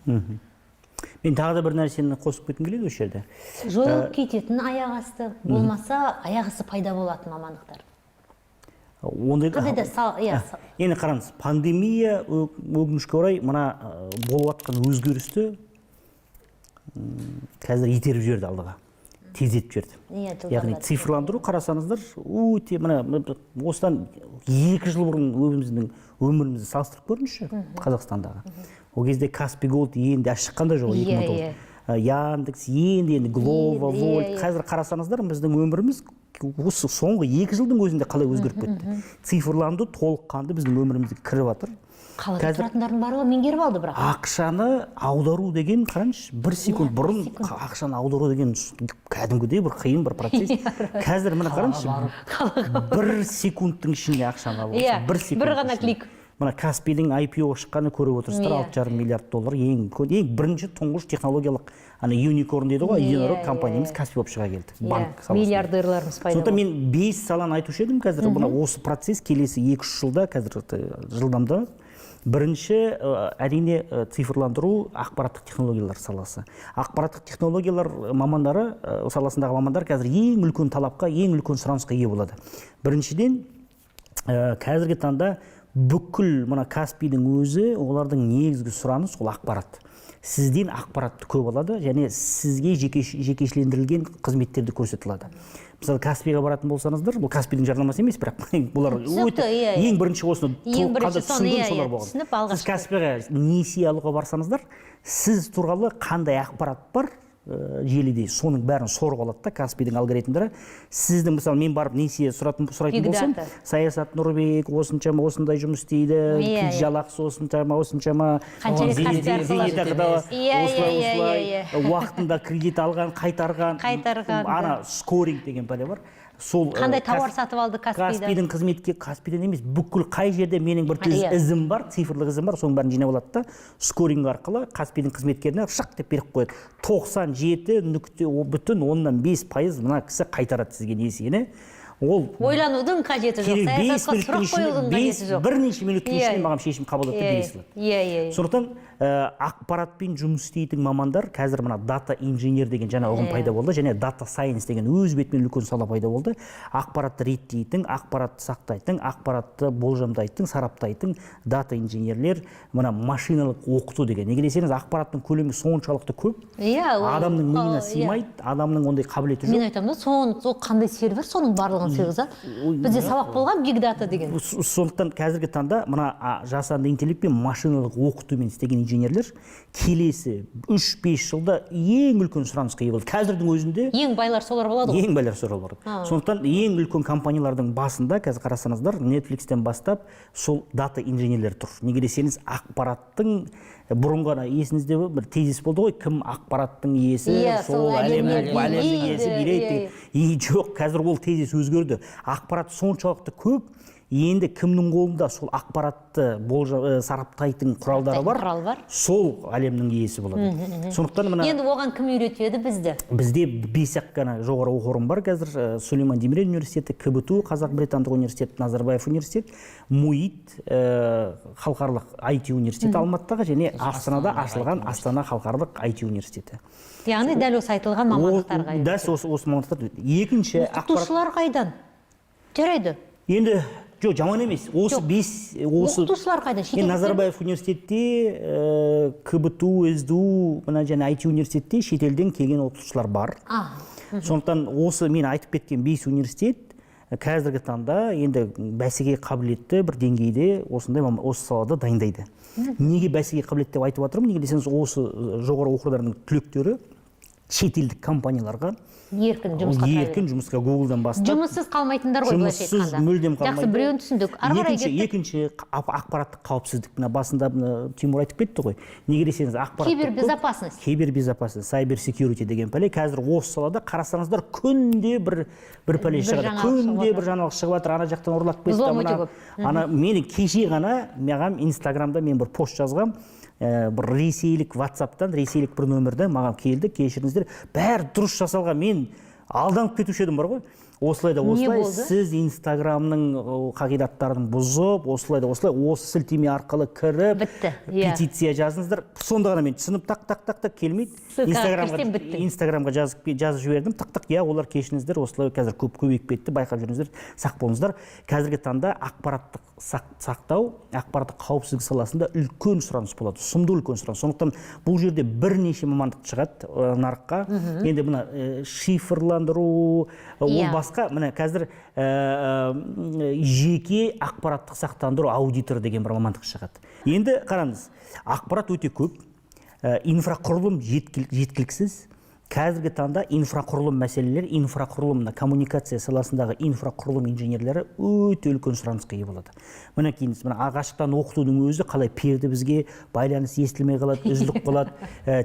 Мен тағы да бір нәрсені қосып кеткім келеді осы жерде. Жойылып кететін аяқ асты, болмаса аяқ асты пайда болатын мамандықтар. Ондай Қандай да иә, Енді қараңыз, пандемия өкінішке орай мына болып жатқан өзгерісті қазір итеріп жіберді алдыға, тездетіп жіберді. Иә, Яғни жылдамдатты. цифрландыру қарасаңыздар, өте мына осыдан 2 жыл бұрын өзіміздің өмірімізді салыстырып көріңізші Қазақстандағы. Ол кезде Каспи Голд енді шыққан да жоқ, екі мың он тоғыз. Яндекс, енді Глово, Вольт. Қазір қарасаңыздар, біздің өміріміз осы соңғы 2 жылдың өзінде қалай өзгеріп кетті. Цифрландыру толыққанды біздің өмірімізге кіріп жатыр. Қалада Қазір тұратындардың барлығы меңгеріп алды бірақ. Ақшаны аудару деген, қараңызшы, бір секунд Бір бұрын секунд. Ақшаны аудару деген кәдімгідей бір қиын бір процесс. Қазір міне қараңызшы, бір секундтың ішінде ақшаны алып отырсың. Бір бір секундтың ғана ішінде. Клик. Мына Каспийдің IPO шыққанын көріп отырсыздар, алты жарым миллиард доллар, ең үлкен, ең бірінші тұңғыш технологиялық ана юникорн дейді ғой, единорог компаниямыз Каспи болып шыға келді. Банк саласында. Миллиардерларымыз пайда Сондықтан болды. мен 5 саланы айтушы едім қазір. Мына осы процесс келесі 2-3 жылда қазір жылдамданады. Бірінші, әрине, цифрландыру, ақпараттық технологиялар саласы. Ақпараттық технологиялар мамандары, саласындағы мамандар қазір ең үлкен талапқа, ең үлкен сұранысқа ие болады. Біріншіден, қазіргі таңда бүкіл мына Каспийдің өзі, олардың негізгі сұраныс ол ақпарат. Сізден ақпаратты көп алады және сізге жекешелендірілген қызметтерді көрсете алады. Мысалы, Каспийға баратын болсаңыздар, бұл Каспийдің жарнамасы емес, бірақ бұлар Түсінікті, өте иә, иә. ең бірінші осыны Ең бірінші толыққанды соны, түсінген иә, солар иә, болған. түсініп алғашқы. Сіз Каспийға несие алуға барсаңыздар, сіз туралы қандай ақпарат бар, желіде, соның бәрін сорып алады да Каспийдің алгоритмдері. Сіздің, мысалы, мен барып несие сұрайтын Big болсам, data. Саясат Нұрбек осыншама осындай жұмыс істейді, жалақысы осыншама, осыншама, Қанша рет Каспий арқылы зейнетақыда осылай, осылай, уақытында кредит алған, қайтарған, Қайтарған, ана скоринг деген пәле бар. Сол, Қандай тауар сатып алды Каспийдан? Каспийдің қызметке, Каспийден емес, бүкіл қай жерде менің бір ізім бар, цифрлық ізім бар, соның бәрін жинап алады да, скоринг арқылы Каспийдің қызметкеріне шақ деп беріп қояды. Тоқсан жеті нүкте бүтін оннан бес пайыз мына кісі қайтарады сізге несиені. Ол ойланудың қажеті жоқ, керек бес саясатқа минуттың сұрақ ішінде, қоюдың бес, қажеті жоқ. бірнеше минуттың ішінде маған шешім қабылдады да бере салады. Иә, иә, иә. Сондықтан Ақпаратпен жұмыс істейтін мамандар, қазір мына дата инженер деген жаңа ұғым пайда болды және data science деген өз бетімен үлкен сала пайда болды. Ақпаратты реттейтін, ақпаратты сақтайтын, ақпаратты болжамдайтын, сараптайтын дата инженерлер, мына машиналық оқыту деген. Неге десеңіз, ақпараттың көлемі соншалықты көп, Иә, адамның миына иә. сыймайды, адамның ондай қабілеті жоқ. Мен айтамын да, соны, сол қандай сервер соның барлығын сыйғызады? Бізде сабақ болған big data деген. Сондықтан қазіргі таңда мына жасанды интеллект пен машиналық оқытумен істеген инженерлер келесі 3-5 жылда ең үлкен сұранысқа ие болды. Қазірдің өзінде Ең байлар солар болады ғой. Ең байлар солар болады. Сондықтан ең үлкен компаниялардың басында қазір қарасаңыздар, Netflixтен бастап сол дата инженерлер тұр. Неге десеңіз, ақпараттың, бұрын ғана есіңізде бір тезис болды ғой, кім ақпараттың иесі, Иә, сол сол әлемнің әлемді әлемнің иесі билейді, билейді иә, деген. И жоқ, қазір ол тезис өзгерді. Ақпарат соншалықты көп, енді кімнің қолында сол ақпаратты сараптайтын құралдары бар, құрал бар. Сол әлемнің иесі болады. Сондықтан мына Енді оған кім үйретеді бізді? Бізде бес ақ қана жоғары оқу орны бар қазір. Сулейман Демирел университеті, КБТУ, Қазақ британдық университет, Назарбаев университет, МУИТ, халықаралық IT университеті Алматыдағы және Астанада ашылған Астана халықаралық IT университеті. Яғни дәл осы айтылған мамандықтарға. Дәл осы мамандықтар. Екінші ақпарат Оқытушылар қайдан? Жарайды. Енді жоқ, жаман емес. Осы Жоқ. бес осы Оқытушылар қайдан? Енді Шетелдіктер ме? Назарбаев университетте, КБТУ, СДУ, мына және IT университетте шетелден келген оқытушылар бар. Сондықтан осы мен айтып кеткен бес университет қазіргі таңда енді бәсекеге қабілетті бір деңгейде осындай осы салада дайындайды. Неге бәсекеге қабілетті деп айтып жатырмын? Неге десеңіз, осы жоғары оқу орындарының түлектері шетелдік компанияларға Еркін жұмысқа тұра еркін жұмысқа, Гуглдан бастап. Жұмыссыз қалмайтындар ғой, былайша Жұмыссыз айтқанда. мүлдем қалмайды. Жақсы, біреуін түсіндік. Ары қарай Екінші, кеттік. екінші ақпараттық қауіпсіздік. Мына басында мына Тимур айтып кетті ғой. Неге десеңіз, ақпараттық Кибербезопасность. Кибербезопасность, cyber security деген пәле. Қазір осы салада қарасаңыздар, күнде бір пәле Бір шығады. жаңалық шығып Күнде жатыр. бір жаңалық шығып жатыр. Ана жақтан ұрлап кетті. Взлом өте Мына көп. ана мені кеше ғана маған Инстаграмда мен бір пост жазғам. Бір ресейлік WhatsAppтан, ресейлік бір нөмірді маған келді, кешіріңіздер, бәрі дұрыс жасалған, мен алданып кетуші едім бар ғой. Осылай да Не осылай, болды? сіз Инстаграмның қағидаттарын бұзып, осылай да осылай, осы сілтеме арқылы кіріп, Бітті, иә. петиция жазыңыздар. Сонда ғана мен түсініп, так, так, так, так, келмейді. Ссылкаға Инстаграмға кірсең, біттің. Инстаграмға жазып жібердім, тық тық, иә, олар кешіріңіздер, осылай қазір көп көбейіп кетті, байқап жүріңіздер, сақ болыңыздар. Қазіргі таңда ақпараттық сақтау, ақпараттық қауіпсіздік саласында үлкен сұраныс болады, сұмдық үлкен сұраныс. Сондықтан бұл жерде бірнеше мамандық шығады нарыққа. Енді мына шифрландыру, ол басқа. Міне қазір жеке ақпараттық сақтандыру аудиторы деген бір мамандық шығады. Енді қараңыз, ақпарат өте көп, инфрақұрылым жеткіліксіз. Қазіргі таңда инфрақұрылым мәселелері, инфрақұрылым, мына коммуникация саласындағы инфрақұрылым инженерлері өте үлкен сұранысқа ие болады. Мінекей, мына ағаштан оқытудың өзі қалай перді бізге, байланыс естілмей қалады, үзіліп қалады,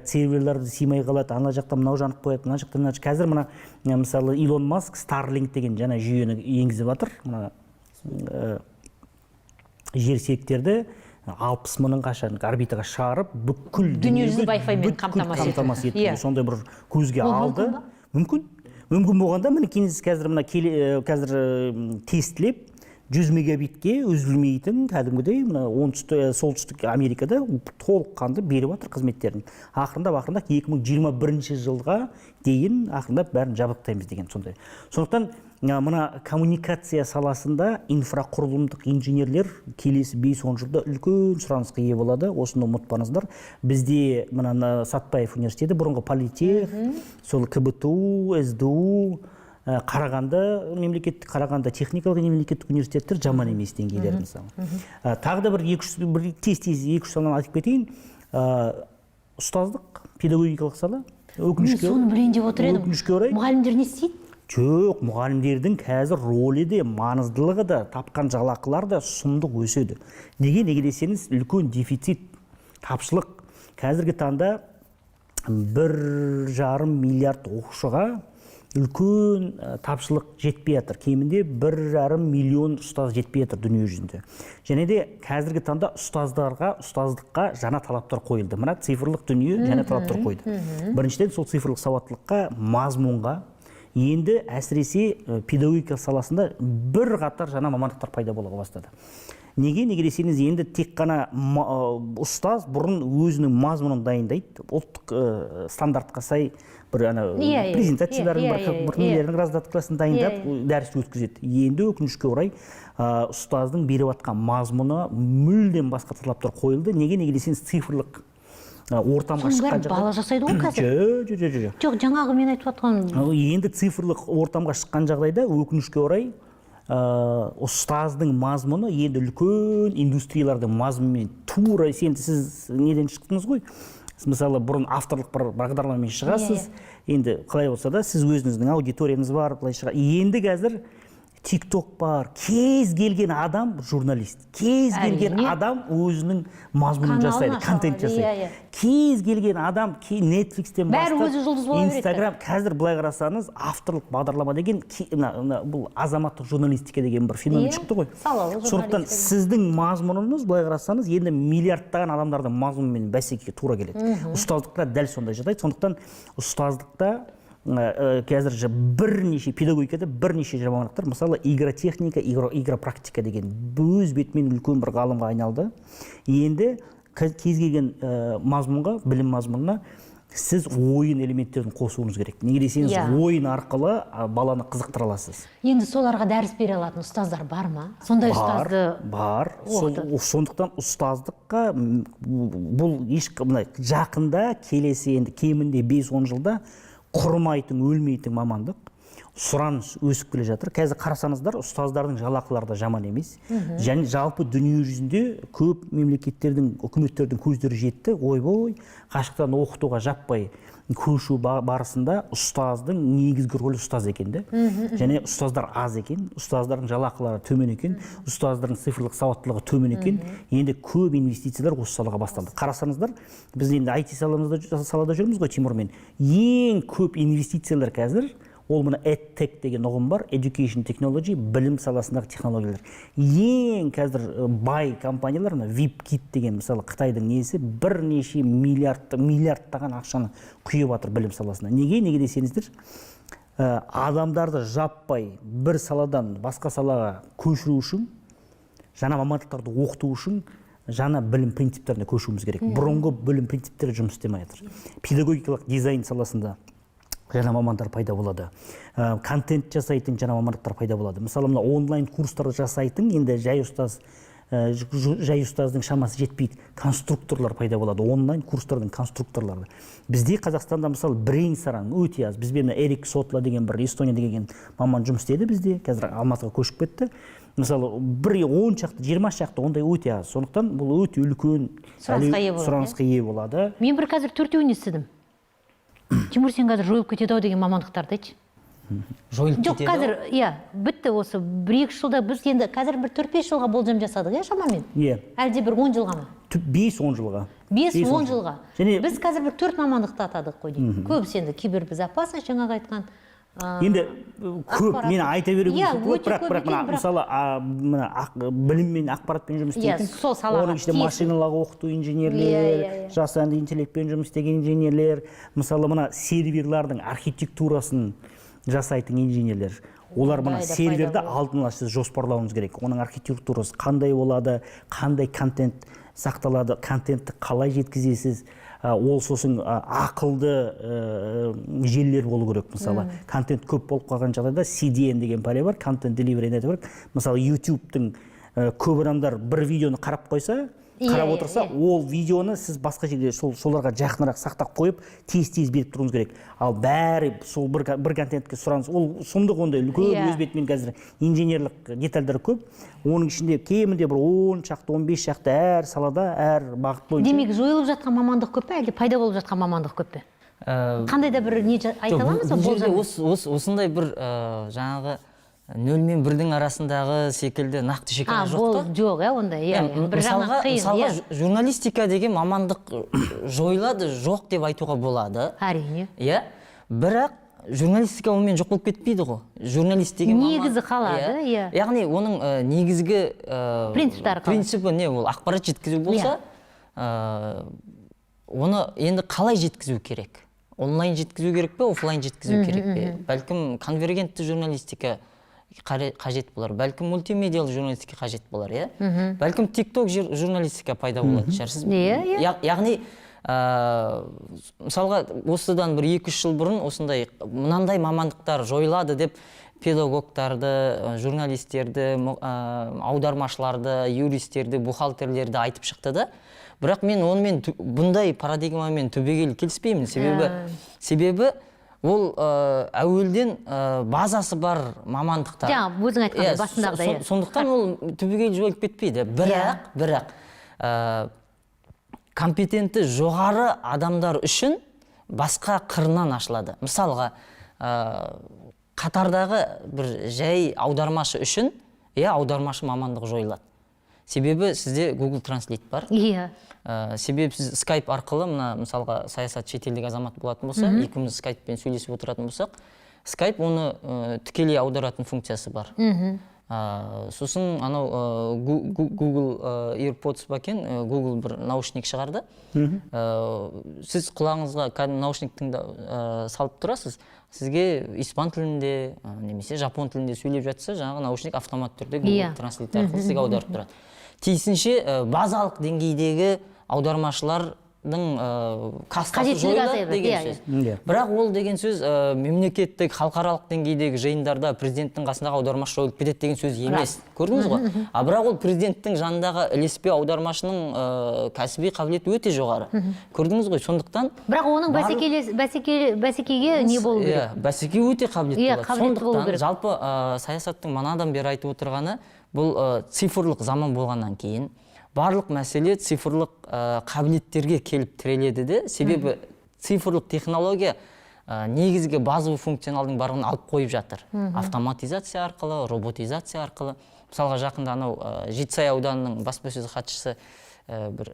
серверлер сыймай қалады, ана жақта мынау жанып қояды, мына жақта мына. Қазір мына, мысалы, Илон Маск Starlink деген жаңа жүйені енгізіп жатыр. Мына жер серіктерді 60 мыңын қашан орбитаға шығарып, бүкіл Дүниежүзін дүниеге Wi-Fi-мен бүткіл қамтамасыз ету. қамтамасыз ету. Сондай бір көзге Ол алды. мүмкін ба? Мүмкін. Мүмкін болғанда, мінекей, қазір мына қазір тестілеп 100 мегабитке үзілмейтін кәдімгідей мына оңтүстік, солтүстік Америкада толыққанды беріп жатыр қызметтерін. Ақырындап, ақырындап 2021 жылға дейін ақырындап бәрін жабдықтаймыз деген сондай. Сондықтан мына коммуникация саласында инфрақұрылымдық инженерлер келесі 5-10 жылда үлкен сұранысқа ие болады. Осыны ұмытпаңыздар. Бізде мына Сатпаев университеті, бұрынғы политех, сол КБТУ, СДУ, Қарағанды мемлекеттік, Қарағанды техникалық мемлекеттік университеттер жаман емес деңгейлері мысалы. Тағы да бір екі үш, бір тез тез екі үш саланы айтып кетейін. Ұстаздық, педагогикалық сала. Мен Өкінішке соны білейін деп отыр едім. Өкінішке орай. Мұғалімдер не істейді? Жоқ, мұғалімдердің қазір рөлі де, маңыздылығы да, тапқан жалақылар да сұмдық өседі. Неге? Неге десеңіз, үлкен дефицит, тапшылық. Қазіргі таңда 1,5 миллиард оқушыға үлкен тапшылық жетпей жатыр. Кемінде 1,5 миллион ұстаз жетпей жатыр дүние жүзінде. Және де қазіргі таңда ұстаздарға, ұстаздыққа жаңа талаптар қойылды. Мына цифрлық дүние жаңа талаптар қойды. Біріншіден, сол цифрлық сауаттылыққа, мазмұнға, енді әсіресе педагогика саласында бір қатар жаңа мамандықтар пайда бола бастады. Неге десеңіз, енді тек қана ұстаз бұрын өзінің мазмұнын дайындайды, ұлттық стандартқа сай бір ана Иә, иә, презентацияларын, иә, бір, иә, бір иә. нелердің раздатка сын дайындап, дәріс өткізеді. Енді, өкінішке орай, ұстаздың беріп жатқан мазмұны мүлдем басқа талаптар қойылды. Неге десеңіз, цифрлық ортамға Соның шыққан бәрін бала жасайды ғой қазір. Жоқ, жоқ, жоқ, жоқ. Жоқ, жаңағы мен айтып жатқан. Ал енді цифрлық ортамға шыққан жағдайда, өкінішке орай, ұстаздың мазмұны енді үлкен индустриялардың мазмұнымен тура. Енді сіз неден шықтыңыз ғой? Сіз, мысалы, бұрын авторлық бір бағдарламамен шығасыз, енді қалай болса да, сіз өзіңіздің аудиторияңыз бар, былай шыға. Енді қазір Тик Ток бар, кез келген адам журналист, кез келген адам өзінің мазмұнын Каналын жасайды, аша контент алады, жасайды. иә, иә. Кез келген адам Нетфликстен Бәрі бастап өзі жұлдыз бола береді. Инстаграм. Қазір былай қарасаңыз, авторлық бағдарлама деген мына бұл азаматтық журналистика деген бір феномен шықты ғой. Салалы Сондықтан журналистика. сіздің мазмұныңыз, былай қарасаңыз, енді миллиардтаған адамдардың мазмұнымен бәсекеге тура келеді. Ұстаздықта дәл сондай жағдай. Сондықтан ұстаздықта қазір бірнеше, педагогикада бірнеше мамандықтар, мысалы, игротехника, игропрактика деген өз бетімен үлкен бір ғалымға айналды. Енді кез келген мазмұнға, білім мазмұнына сіз ойын элементтерін қосуыңыз керек. Неге десеңіз, ойын арқылы баланы қызықтыра аласыз. Енді соларға дәріс бере алатын ұстаздар бар ма сондай? Бар. Ұстазды Бар. оқытады. Сондықтан ұстаздыққа бұл еш мына жақында, келесі енді кемінде 5-10 жылда құрымайтын, өлмейтін мамандық. Сұраныс өсіп келе жатыр. Қазір қарасаңыздар, ұстаздардың жалақылары да жаман емес. Және жалпы дүние жүзінде көп мемлекеттердің, үкіметтердің көздері жетті: ойбой, қашықтан оқытуға жаппай көшу барысында ұстаздың негізгі рөлі ұстаз екен да. Және ұстаздар аз екен, ұстаздардың жалақылары төмен екен, ұстаздардың цифрлық сауаттылығы төмен екен. Енді көп инвестициялар осы салаға басталды. Қарасаңыздар, біз енді IT салада жүрміз ғой Тимурмен. Ең көп инвестициялар қазір ол мына EdTech деген ұғым бар, Education Technology, білім саласындағы технологиялар. Ең қазір бай компаниялар мына WebKit деген, мысалы, Қытайдың несі, бірнеше миллиард, миллиардтаған ақшаны құйып жатыр білім саласына. Неге десеңіздер, адамдарды жаппай бір саладан басқа салаға көшіру үшін, жаңа мамандықтарды оқыту үшін жаңа білім принциптеріне көшуіміз керек. Бұрынғы білім принциптері жұмыс істемей жатыр. Педагогикалық дизайн саласында жаңа мамандар пайда болады, контент жасайтын жаңа мамандықтар пайда болады. Мысалы, мына онлайн курстарды жасайтын енді жай ұстаз, жай ұстаздың шамасы жетпейді, конструкторлар пайда болады, онлайн курстардың конструкторлары. Бізде Қазақстанда, мысалы, бірең сараң өте аз. Бізбен мына Эрик Сотла деген бір Эстонияда келген маман жұмыс істеді бізде, қазір Алматыға көшіп кетті. Мысалы, бір 10 шақты, 20 шақты ондай өте аз. Сондықтан бұл өте үлкен Сұранысқа ие болады, иә? Сұранысқа ие болады. Мен бір қазір төртеуін естідім. Тимур, сен қазір жойылып кетеді ау деген мамандықтарды айтшы. Жойылып Жоқ, кетеді. қазір, иә, бітті, осы 1-2 жылда. Біз енді қазір бір 4-5 жылға болжам жасадық, иә, шамамен? Иә. Әлде бір 10 жылға ма? 5-10 жылға. 5-10 жылға. Және Біз қазір бір төрт мамандықты атадық қой деймін. Көбісі енді кибербезопасность, жаңағы айтқан Енді көп ақпарат. Мен айта беруге болады, Өте бірақ көп бірақ екен, мына бірақ- мысалы, мына біліммен, ақпаратпен жұмыс істейтін, Сол салаға оның ішінде тиесілі. машиналарға оқыту инженерлер, Иә, иә, иә. жасанды интеллектпен жұмыс істеген инженерлер, мысалы, мына серверлардың архитектурасын жасайтын инженерлер. Олар мына Ондай да пайда серверді болады. алдын ала сіз жоспарлауыңыз керек: оның архитектурасы қандай болады, қандай контент сақталады, контентті қалай жеткізесіз. Ол сосын ақылды желілер болу керек. Мысалы, контент көп болып қалған жағдайда CDN деген пәле бар, Content Delivery Network. Мысалы, YouTube'тың көп адамдар бір видеоны қарап қойса, қарап отырса, ол видеоны сіз басқа жерде сол соларға жақынырақ сақтап қойып, тез тез беріп тұруыңыз керек. Ал бәрі сол бір контентке сұраныс, ол сұмдық. Ондай үлкен өз бетімен қазір инженерлік детальдар көп. Оның ішінде кемінде бір 10 шақты, 15 шақты әр салада, әр бағыт бойынша. Демек, жойылып жатқан мамандық көп пе, әлде пайда болып жатқан мамандық көп пе? Қандай да бір не айта Жоқ, аламыз ба бұл жерде болжам? Осындай бір жаңағы нөл мен бірдің арасындағы секілді нақты шекара жоқ Бол та. жоқ, иә, ондай, иә, иә. Бір жағынан Мысалға, қиын, мысалға, иә. журналистика деген мамандық жойылады жоқ деп айтуға болады. Әрине. Иә, бірақ журналистика онымен жоқ болып кетпейді ғой. Журналист деген маман- Негізі қалады, иә. Яғни оның негізгі Принциптері қалады. Принципі не? Ол ақпарат жеткізу болса, оны енді қалай жеткізу керек? Онлайн жеткізу керек пе, офлайн жеткізу керек пе? Бәлкім, конвергентті журналистика Қажет болар, бәлкім, мультимедиялы журналистика қажет болар, иә, бәлкім, тикток журналистика пайда болатын шығар. Сіз Иә, иә. Яғни мысалға, осыдан бір 2-3 жыл бұрын осындай мынандай мамандықтар жойылады деп педагогтарды, журналистерді, аудармашыларды, юристтерді, бухгалтерлерді айтып шықты да. Бірақ мен онымен бұндай парадигмамен түбегейлі келіспеймін, себебі ол әуелден базасы бар мамандықтар. Жаңа өзің айтқандай, Иә, басындағыдай, иә. Сондықтан ол түбегейлі жойылып кетпейді, бірақ компетенті жоғары адамдар үшін басқа қырынан ашылады. Мысалға, қатардағы бір жай аудармашы үшін, иә, аудармашы мамандығы жойылады, себебі сізде Google Translate бар. Себебі сіз Skype арқылы, мына, мысалға, Саясат шетелдік азамат болатын болса, екеуміз скайппен сөйлесіп отыратын болсақ, Skype оны тікелей аударатын функциясы бар. Сосын анау Google AirPods ба екен, Google бір наушник шығарды. Сіз құлағыңызға кәдімгі наушник салып тұрасыз, сізге испан тілінде немесе жапон тілінде сөйлеп жатса, жаңағы наушник автоматты түрде Google Translate арқылы сізге аударып тұрады. Тиісінше, базалық деңгейдегі аудармашылардың кастасы Қажеттілігі жойылады азаяды, деген иә, сөз. Бірақ ол деген сөз мемлекеттік, халықаралық деңгейдегі жиындарда президенттің қасындағы аудармашы жойылып кетеді деген сөз емес, көрдіңіз ғой. А бірақ ол президенттің жанындағы ілеспе аудармашының кәсіби қабілеті өте жоғары, көрдіңіз ғой. Сондықтан Бірақ оның бәсекеге не болу керек? Иә, бәсеке өте қабілетті Иә, болады. қабілетті болу Сондықтан керек. жалпы саясаттың манадан бері айтып отырғаны: бұл цифрлық заман болғаннан кейін барлық мәселе цифрлық қабілеттерге келіп тіреледі де. Себебі цифрлық технология негізгі базовый функционалдың барлығын алып қойып жатыр автоматизация арқылы, роботизация арқылы. Мысалға, жақында анау Жетісай ауданының баспасөз хатшысы, бір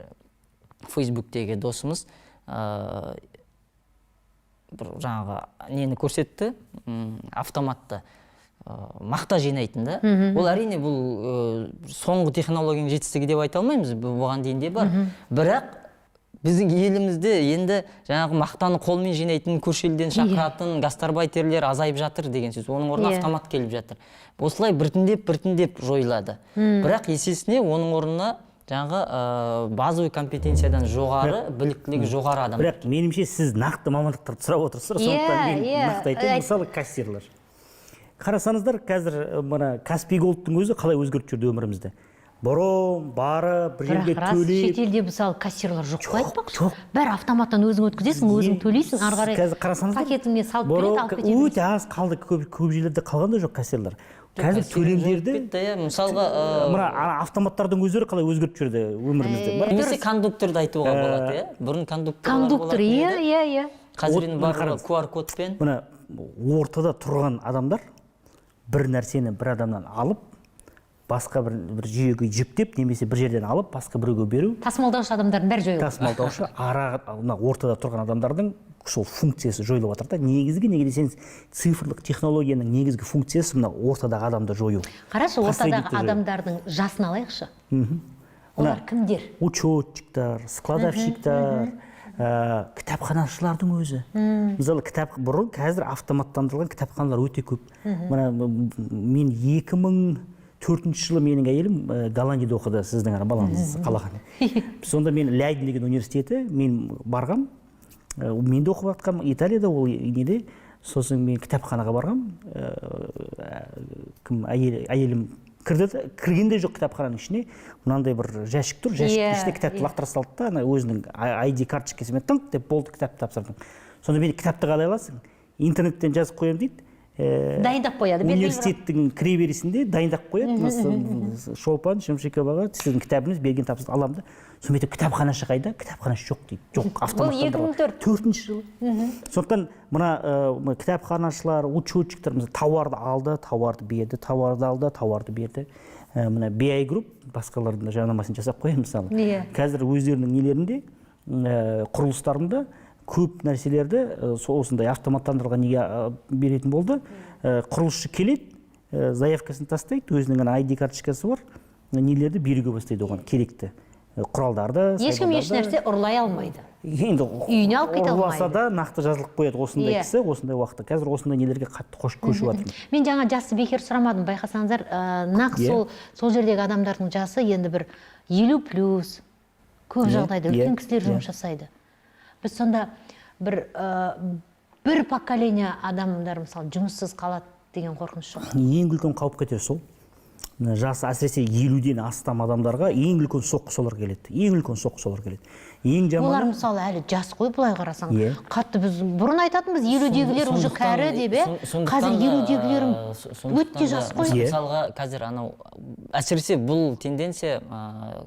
Фейсбуктегі досымыз, бір жаңағы нені көрсетті, автоматты мақта жинайтын да. Ол, әрине, бұл соңғы технологияның жетістігі деп айта алмаймыз, бұған дейін де бар. Бірақ біздің елімізде енді жаңағы мақтаны қолмен жинайтын, көрші елден шақыратын гастарбайтерлер азайып жатыр деген сөз. Оның орнына автомат келіп жатыр. Осылай біртіндеп, біртіндеп жойылады. Бірақ есесіне оның орнына жаңағы базовый компетенциядан жоғары, біліктілігі жоғары адам. Бірақ меніңше, сіз нақты мамандықтарды сұрап отырсыздар, сондықтан мен нақты айтайын. Мысалы, кассирлер. Қарасаңыздар, қазір мына Каспи Голдтың өзі қалай өзгертіп жүрді өмірімізді. Бұрын барып, бір жерге Бірақ рас, төлеп. шетелде, мысалы, кассирлар жоқ қой, айтпақшы. Жоқ. Бәрі автоматтан, өзің өткізесің, өзің төлейсің, ары қарай Қазір қарасаңыздар, пакетіңе салып бұрын береді, алып кете бересің. өте аз қалды, көп, көп жерлерде қалған да жоқ кассирлер. Қазір Кассирлер жойылып төлемдерді кетті, иә, мысалға, мына ана автоматтардың өздері қалай өзгертіп жіберді өмірімізді. Бірақ немесе кондукторды айтуға болады, иә. Бұрын кондукторлар Кондуктор, болатын иә, еді. иә иә Қазір енді Мына барлығы қараңыз. QR кодпен. Мына ортада тұрған адамдар бір нәрсені бір адамнан алып, басқа бір жүйеге жүктеп немесе бір жерден алып, басқа біреуге беру. Тасымалдаушы адамдардың бәрі жойылды. Тасымалдаушы, ара, мына ортада тұрған адамдардың сол функциясы жойылып жатыр да негізгі. Неге десеңіз, цифрлық технологияның негізгі функциясы — мына ортадағы адамды жою. Қарашы, ортадағы Посредникті жою. адамдардың жасын алайықшы. Олар кімдер? Учетчиктар, складовщиктар, кітапханашылардың өзі. Мысалы, кітап бұрын, қазір автоматтандырылған кітапханалар өте көп. Мына мен 2004 жылы, менің әйелім Голландияда оқыды, сіздің ана балаңыз қалаған. Сонда мен Ляйден деген университеті мен барғам. Мен де оқып жатқанмын Италияда, ол неде. Сосын мен кітапханаға барғам. Кім, әйелім кірді де, кіргенде жоқ, кітапхананың ішіне мынандай бір жәшік тұр, жәшіктің ішіне кітапты лақтыра салды да, ана өзінің ID карточкасымен тыңқ деп, болды, кітапты тапсырдым. Сонда мен: «Кітапты қалай аласың?» «Интернеттен жазып қоямын», — дейді. Дайындап қояды белгілі бір- Университеттің кіре берісінде дайындап қояды. Мысалы, Шолпан Шымшиковаға сіздің кітабыңыз берген, тапсырыс аламын да. Сонымен айтамын: «Кітапханашы қайда? Кітапханашы жоқ», — дейді. Жоқ, автоматтандырылған. 2004. Төртінші жылы. Сондықтан мына кітапханашылар, учетчиктер, мысалы, тауарды алды, тауарды берді, тауарды алды, тауарды берді. Мына BI Group, басқалардың да жарнамасын жасап қояйын, мысалы. Қазір өздерінің нелерінде, құрылыстарында көп нәрселерді сол осындай автоматтандырылған неге беретін болды. Құрылысшы келеді, заявкасын тастайды, өзінің ана ID карточкасы бар, нелерді беруге бастайды оған керекті құралдарды, Ешкім еш саймандарды. нәрсе ұрлай алмайды. Енді Үйіне алып кете ұрласа алмайды. да нақты жазылып қояды осындай Иә. кісі осындай уақытта. Қазір осындай нелерге қатты көшіп жатырмыз. Мен жаңа жасты бекер сұрамадым, байқасаңыздар, нақ сол жердегі адамдардың жасы енді бір 50 плюс, көп жағдайда үлкен кісілер жұмыс жасайды. Біз сонда бір поколение адамдар, мысалы, жұмыссыз қалады деген қорқыныш жоқ. Ең үлкен қауіп қатер сол. Мына жасы әсіресе 50-ден астам адамдарға ең үлкен соққы солар келеді. Ең үлкен соққы солар келеді. Ең жаманы Олар, мысалы, әлі жас қой, былай қарасаң. Иә. Қатты біз бұрын айтатынбыз, 50-дегілер уже кәрі деп, иә. Қазір 50-дегілер өте жас қой. Иә. Мысалға, қазір анау, әсіресе бұл тенденция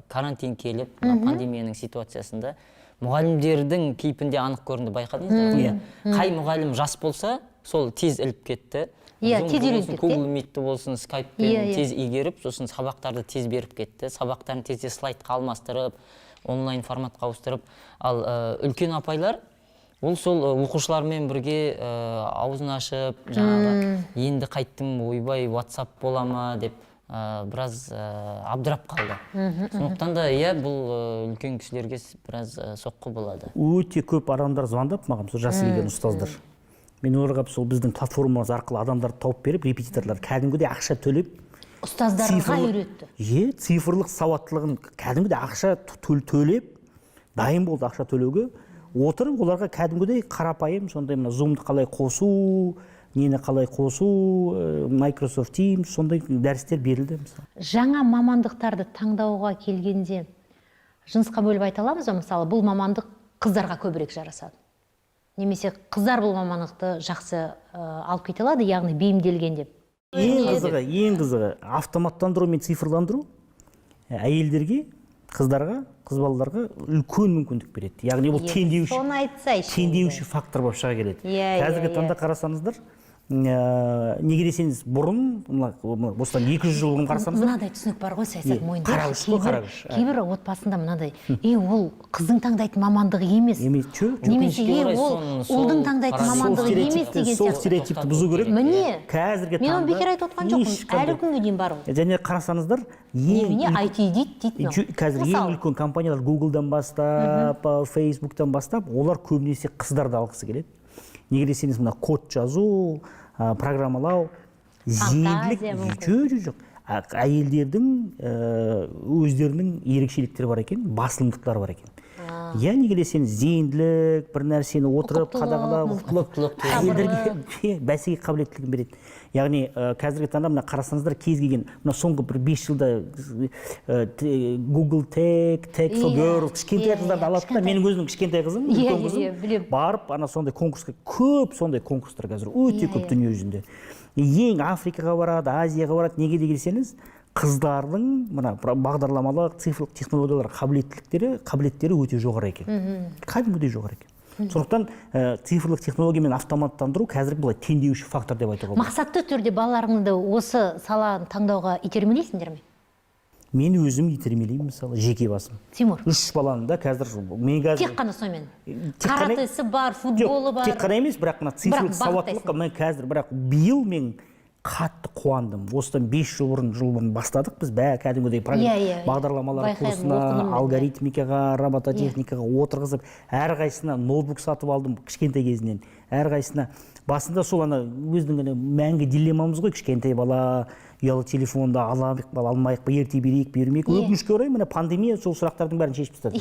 карантин келіп, мына пандемияның ситуациясында мұғалімдердің кейпінде анық көрінді, байқадыңыздар ғой, иә? Қай мұғалім жас болса, сол тез іліп кетті. Иә, Zoom тез үйреніп болсын, кетті, Google Meet'ті болсын, Skype-пен Иә, иә. тез игеріп, сосын сабақтарды тез беріп кетті. Сабақтарын тез тез слайдқа алмастырып, онлайн форматқа ауыстырып. Ал үлкен апайлар ол сол оқушылармен бірге аузын ашып, жаңағы енді қайттым, ойбай, WhatsApp бола ма деп біраз абдырап қалды. Сондықтан да, иә, бұл үлкен кісілерге біраз соққы болады. Өте көп адамдар звондап маған, сол жасы келген ұстаздар. Мен оларға сол біздің платформамыз арқылы адамдарды тауып беріп, репетиторлар кәдімгідей ақша төлеп Ұстаздарға үйретті. Иә, цифрлық сауаттылығын кәдімгідей ақша төлеп, дайын болды ақша төлеуге. Отырып оларға кәдімгідей қарапайым сондай мына Zoom-ды қалай қосу, нені қалай қосу, Microsoft Teams, сондай дәрістер берілді мысалы. Жаңа мамандықтарды таңдауға келгенде жынысқа бөліп айта аламыз ба? Мысалы, бұл мамандық қыздарға көбірек жарасады. Немесе қыздар бұл мамандықты жақсы алып кете алады, яғни бейімделген деп. Ең қызығы, автоматтандыру мен цифрландыру әйелдерге, қыздарға, қыз балаларға үлкен мүмкіндік береді. Яғни бұл теңдеуші Соны айтсайшы. теңдеуші фактор болып шыға келеді. Қазіргі таңда қарасаңыздар, неге десеңіз, бұрын мына осыдан 200 жыл бұрын қарасаңыздар, Мынадай түсінік бар ғой, саясат, Қара мойындайықшы, күш қой, қара күш. кейбір отбасында мынадай: е, ол қыздың таңдайтын мамандығы емес Емес, жоқ. Немесе Өкінішке е, орай ол сол ұлдың таңдайтын парадигма- мамандығы емес деген сол сияқты. стереотипті бұзу керек. Міне, Қазіргі мен оны таңда бекер айтып отқан жоқпын, әлі күнге дейін бар ол. Және қарасаңыздар, ең Немене IT дейді дейді мынау. Қазір ең Мысалы. үлкен компаниялар, Гуглдан бастап, Фейсбуктан бастап, олар көбінесе қыздарды алғысы келеді. Неге десеңіз, мына код жазу, программалау, зейінділік. Фантазия мүмкін. Жоқ, әйелдердің өздерінің ерекшеліктері бар екен, басымдықтары бар екен, иә. Неге десеңіз, зейінділік, бір нәрсені отырып Ұқыптылық қадағалау, мүмкін. ұқыптылық әйелдерге бәсеке қабілеттілігін береді. Яғни қазіргі таңда мына қарасаңыздар, кез келген мына соңғы бір 5 жылда Google Tech for Girls, кішкентай қыздарды алады да. Менің өзімнің кішкентай қызым, үлкен қызым Иә, білемін. барып ана сондай конкурсқа, көп сондай конкурстар қазір өте көп дүние жүзінде. Ең Африкаға барады, Азияға барады. Неге десеңіз, қыздардың мына бағдарламалық, цифрлық технологиялар қабілеттері өте жоғары екен, кәдімгідей жоғары екен. Сондықтан цифрлық технология мен автоматтандыру қазір былай теңдеуші фактор деп айтуға болады. Мақсатты түрде балаларыңды осы саланы таңдауға итермелейсіңдер ме? Мен өзім итермелеймін, мысалы, жеке басым. Тимур? Үш баланы да қазір мен қазір Тек қана сонымен? Тек қана- Каратэсі бар, футболы Жоқ, бар. тек қана емес, бірақ мына цифрлық Бірақ сауаттылыққа мен қазір, бірақ биыл мен қатты қуандым. Осыдан 5 жыл бұрын, жыл бұрын бастадық біз бәрі кәдімгідей Иә, иә, иә. бағдарламалар Байқаймын, курсына, оқыдым мен. алгоритмикаға, робототехникаға отырғызып, әрқайсысына ноутбук сатып алдым кішкентай кезінен әрқайсысына. Басында сол ана өзінің ана мәңгі дилеммамыз ғой: кішкентай бала ұялы телефонды алайық па, алмайық па, ерте берейік, бермейік. Өкінішке орай, міне, пандемия сол сұрақтардың бәрін шешіп тастады.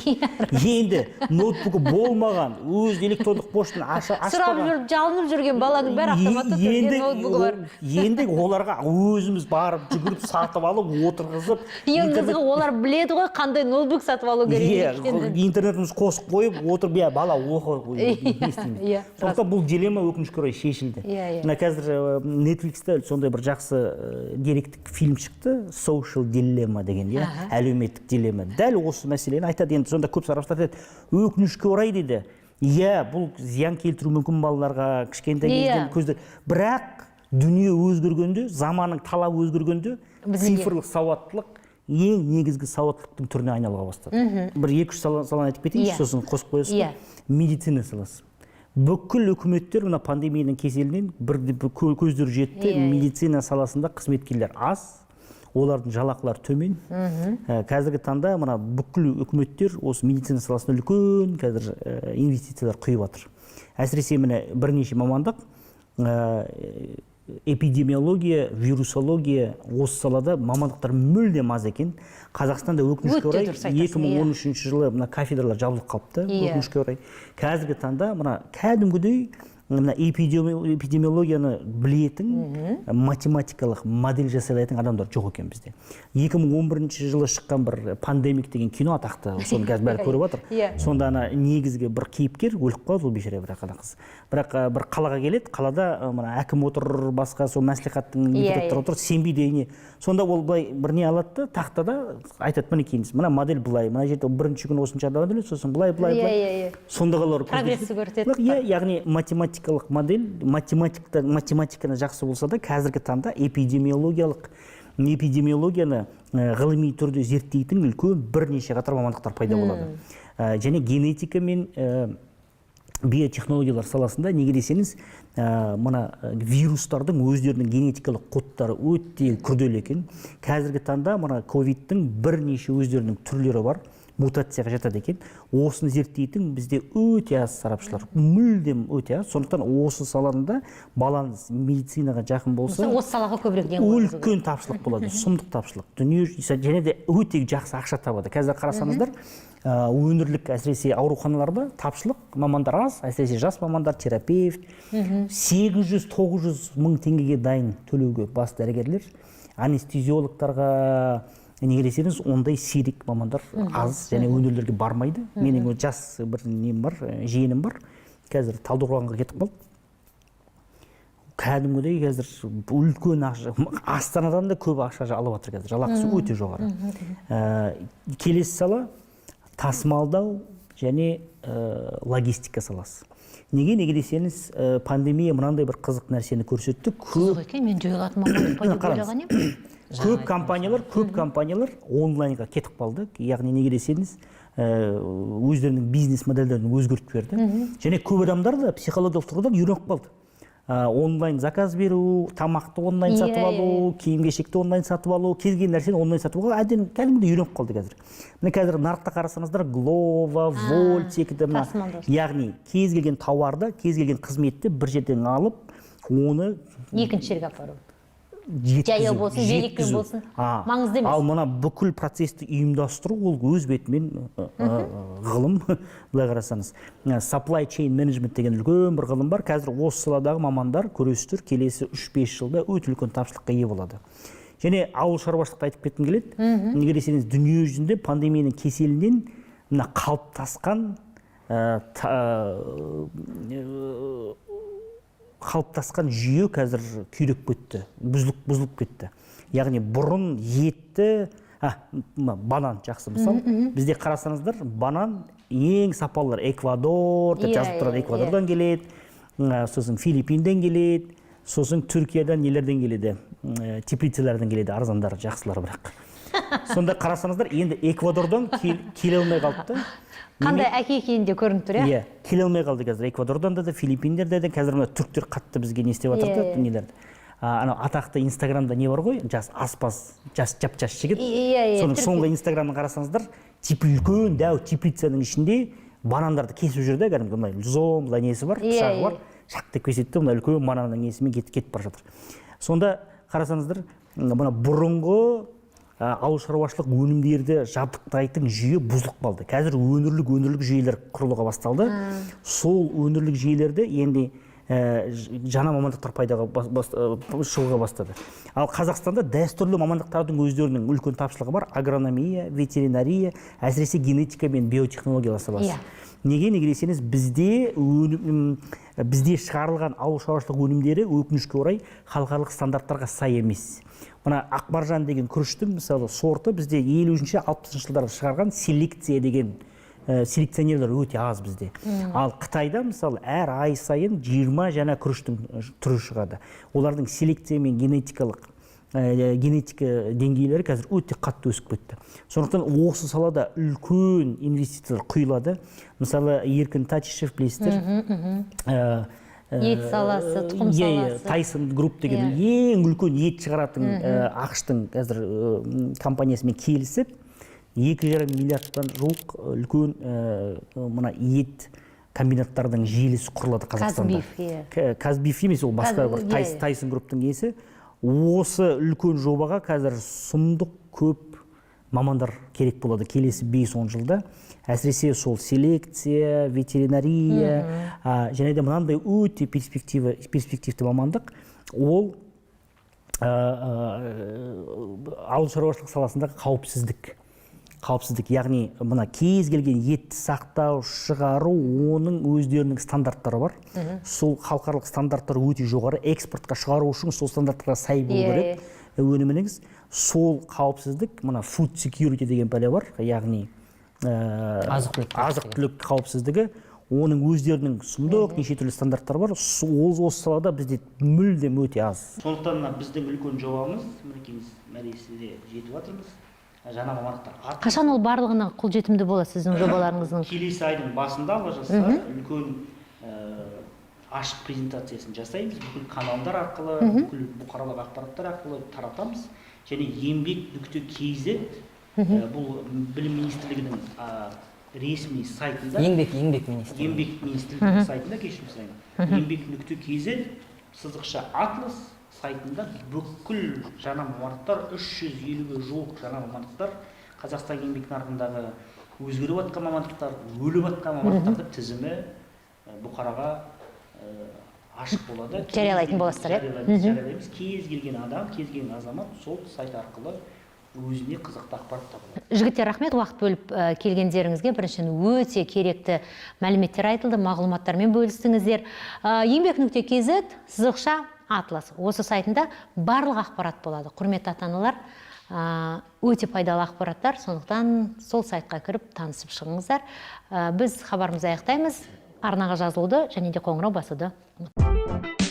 Енді ноутбугі болмаған, өз электрондық поштаны Сұрап ашпаған, жүріп, жалынып жүрген баланың бәрі автоматты түрде ноутбугі бар. Енді оларға өзіміз барып, жүгіріп сатып алып, отырғызып, Ең қызығы, олар біледі ғой қандай ноутбук сатып алу керек екенін. Интернетіміз қосып қойып отырып, иә, бала, оқы, не істейміз? Сондықтан бұл дилемма, өкінішке орай, шешілді. Иә, иә. Мына қазір Netflixте сондай бір жақсы деректік фильм шықты, Social Dilemma деген, иә, әлеуметтік дилемма. Дәл осы мәселені айтады. Енді сонда көп сарапшылар айтады, өкінішке орай дейді, иә, бұл зиян келтіруі мүмкін балаларға кішкентай кезден көздер, бірақ дүние өзгергенде, заманның талабы өзгергенде, цифрлық сауаттылық ең негізгі сауаттылықтың түріне айналуға бастады. Бір екі үш саланы айтып кетейінші, сосын қосып қоясыз ғой. Медицина саласы. Бүкіл үкіметтер мына пандемияның кеселінен бір көздері жетті. Иә, иә. Медицина саласында қызметкерлер аз. Олардың жалақылары төмен. Қазіргі таңда мына бүкіл үкіметтер осы медицина саласына үлкен қазір инвестициялар құйып жатыр. Әсіресе міне бірнеше мамандық, эпидемиология, вирусология, осы салада мамандықтар мүлдем аз екен. Қазақстанда, өкінішке Өте орай, дұрыс айтасың, иә. 2013 жылы мына кафедралар жабылып қалыпты, өкінішке орай. Қазіргі таңда мына кәдімгідей мына эпидемиологияны білетін, математикалық модель жасай алатын адамдар жоқ екен бізде. 2011 жылы шыққан бір «Пандемик» деген кино атақты, соны қазір бәрі көріп жатыр. Сонда ана негізгі бір кейіпкер өліп қалады, ол бейшара, бірақ ана қыз, бірақ бір қалаға келеді. Қалада мына әкім отыр, басқа сол мәслихаттың депутаттары отыр, сенбейді не. Сонда ол былай бір не алады да, тақтада айтады: «Мінекейіңіз, мына модель былай, мына жерде бірінші күні осынша адам өледі, сосын былай, былай, былай». Иә, иә. Сондағылар Прогрессті көрсетеді. Иә, яғни математикалық модель, математикта, математиканы жақсы болса да, қазіргі таңда эпидемиологияны ғылыми түрде зерттейтін үлкен бірнеше қатар мамандықтар пайда болады. Және генетика мен биотехнологиялар саласында, неге десеңіз, мына вирустардың өздерінің генетикалық кодтары өте күрделі екен. Қазіргі таңда мына ковидтің бірнеше өздерінің түрлері бар, мутацияға жатады екен. Осыны зерттейтін бізде өте аз сарапшылар, мүлдем өте аз. Сондықтан осы саланы да, балаңыз медицинаға жақын болса, Осы салаға көбірек ден қойыңыз. үлкен тапшылық болады, сұмдық тапшылық дүние және де өте жақсы ақша табады. Қазір қарасаңыздар, өңірлік, әсіресе ауруханаларда тапшылық, мамандар аз, әсіресе жас мамандар, терапевт 800-900 мың теңгеге дайын төлеуге бас дәрігерлер, анестезиологтарға. Неге десеңіз, ондай сирек мамандар аз және өңірлерге бармайды. Менің жас бір нем бар, жиенім бар, қазір Талдықорғанға кетіп қалды. Кәдімгідей қазір үлкен ақша, Астанадан да көп ақша алып жатыр қазір, жалақысы өте жоғары. Келесі сала — тасымалдау және логистика саласы. Неге десеңіз, пандемия мынандай бір қызық нәрсені көрсетті: көп Қызық екен, мен жойылатын мамандық па деп Қараңыз. ойлаған едім. Көп компаниялар онлайнға кетіп қалды. Яғни неге десеңіз, өздерінің бизнес модельдерін өзгертіп жіберді және көп адамдар да психологиялық тұрғыдан үйреніп қалды. Онлайн заказ беру, тамақты онлайн сатып алу, киім кешекті онлайн сатып алу, кез келген нәрсені онлайн сатып алуға әбден кәдімгідей үйреніп қалды. Қазір міне, қазір нарықта қарасаңыздар, Глово, Wolt секілді мына Тасымалдаушы. Яғни кез келген тауарды, кез келген қызметті бір жерден алып, оны екінші жерге апару. Жеткізу, Жаяу болсын, великпен жеткізу. болсын, маңызды емес. Ал мына бүкіл процессті ұйымдастыру — ол өз бетімен ғылым. Былай қарасаңыз, supply chain management деген үлкен бір ғылым бар. Қазір осы саладағы мамандар, көресіздер, келесі 3-5 жылда өте үлкен тапшылыққа ие болады. Және ауыл шаруашылықты айтып кеткім келеді. Неге десеңіз, дүние жүзінде пандемияның кеселінен мына қалыптасқан қалыптасқан жүйе қазір күйреп кетті, бұзылып кетті. Яғни бұрын етті, мына банан жақсы мысал. Бізде қарасаңыздар, банан ең сапалылар Эквадор деп жазылып тұрады. Эквадордан келеді, сосын Филиппинден келеді, сосын Түркиядан, нелерден келеді, теплицалардан келеді, арзандары, жақсылары. Бірақ сонда қарасаңыздар, енді Эквадордан келе алмай қалды да. Қандай әке екені де көрініп тұр, иә. Иә, келе алмай қалды қазір Эквадордан да, Филиппиндерде де. Қазір мына түріктер қатты бізге не істеп жатыр да, Иә, иә. нелерді. Анау атақты Инстаграмда не бар ғой, жас аспаз, жас, жап жас жігіт. Иә, иә, Соның түрік. соңғы Инстаграмын қарасаңыздар, типа үлкен дәу теплицаның ішінде банандарды кесіп жүр да, кәдімгі мындай зон, былай несі бар, пышағы бар, шақ деп кеседі де, мына үлкен бананның несімен кетіп бара жатыр. Сонда қарасаңыздар, мына бұрынғы ауыл шаруашылық өнімдерді жабдықтайтын жүйе бұзылып қалды. Қазір өңірлік жүйелер құрылуға басталды. Сол өңірлік жүйелерде енді жаңа мамандықтар пайдаға шығуға бастады. Ал Қазақстанда дәстүрлі мамандықтардың өздерінің үлкен тапшылығы бар: агрономия, ветеринария, әсіресе генетика мен биотехнологиялар саласы. Неге десеңіз, бізде шығарылған ауыл шаруашылық өнімдері, өкінішке орай, халықаралық стандарттарға сай емес. Мына Ақмаржан деген күріштің, мысалы, сорты бізде 50-60 жылдары шығарған селекция деген селекционерлер өте аз бізде. Ал Қытайда, мысалы, әр ай сайын 20 жаңа күріштің түрі шығады. Олардың селекция мен генетика деңгейлері қазір өте қатты өсіп кетті. Сондықтан осы салада үлкен инвестициялар құйылады. Мысалы, Еркін Татишев, білесіздер. Ет саласы, тұқым иә, иә, саласы. Тайсон Групп деген ең үлкен ет шығаратын АҚШ-тың қазір компаниясымен келісіп, 2,5 миллиардтан жуық үлкен мына ет комбинаттардың желісі құрылады Қазақстанда. Казбиф, иә. Казбиф емес, ол басқа бір Тайсон Групптың несі. Осы үлкен жобаға қазір сұмдық көп мамандар керек болады келесі 5-10 жылда. Әсіресе сол селекция, ветеринария, және де мынандай өте перспективті мамандық, ол ауыл шаруашылық саласындағы қауіпсіздік, яғни мына кез келген етті сақтау, шығару, оның өздерінің стандарттары бар. Сол халықаралық стандарттар өте жоғары, экспортқа шығару үшін сол стандарттарға сай болу керек өніміңіз. Сол қауіпсіздік, мына food security деген пәле бар, яғни Азық-түлік. Азық түлік қауіпсіздігі, оның өздерінің сұмдық неше түрлі стандарттары бар. Ол осы салада бізде мүлдем өте аз. Сондықтан мына біздің үлкен жобамыз, мінекейіңіз, мәресіне жетіп жатырмыз, жаңа мамандықтар артық. Қашан ол барлығына қолжетімді болады, сіздің жобаларыңыздың? Келесі айдың басында, Алла жазса, үлкен ашық презентациясын жасаймыз, бүкіл каналдар арқылы, бүкіл бұқаралық ақпараттар арқылы таратамыз. Және еңбек.kz, бұл Білім министрлігінің ресми сайтында. Еңбек министрлігі. Еңбек министрлігінің сайтында, кешірім сұраймын, еңбек.kz/атлас сайтында бүкіл жаңа мамандықтар, 350-ге жуық жаңа мамандықтар, Қазақстан еңбек нарығындағы өзгеріп жатқан мамандықтар, өліп жатқан мамандықтардың тізімі бұқараға ашық болады. Жариялайтын боласыздар, иә? Жариялаймыз, жариялаймыз. Кез келген адам, кез келген азамат сол сайт арқылы өзіне қызықты ақпарат таба алады. Жігіттер, рахмет уақыт бөліп келгендеріңізге. Біріншіден, өте керекті мәліметтер айтылды, мағлұматтармен бөлістіңіздер. еңбек.kz/атлас, осы сайтында барлық ақпарат болады. Құрметті ата аналар, өте пайдалы ақпараттар, сондықтан сол сайтқа кіріп, танысып шығыңыздар. Біз хабарымызды аяқтаймыз. Арнаға жазылуды және де қоңырау басуды ұмытпаңыз.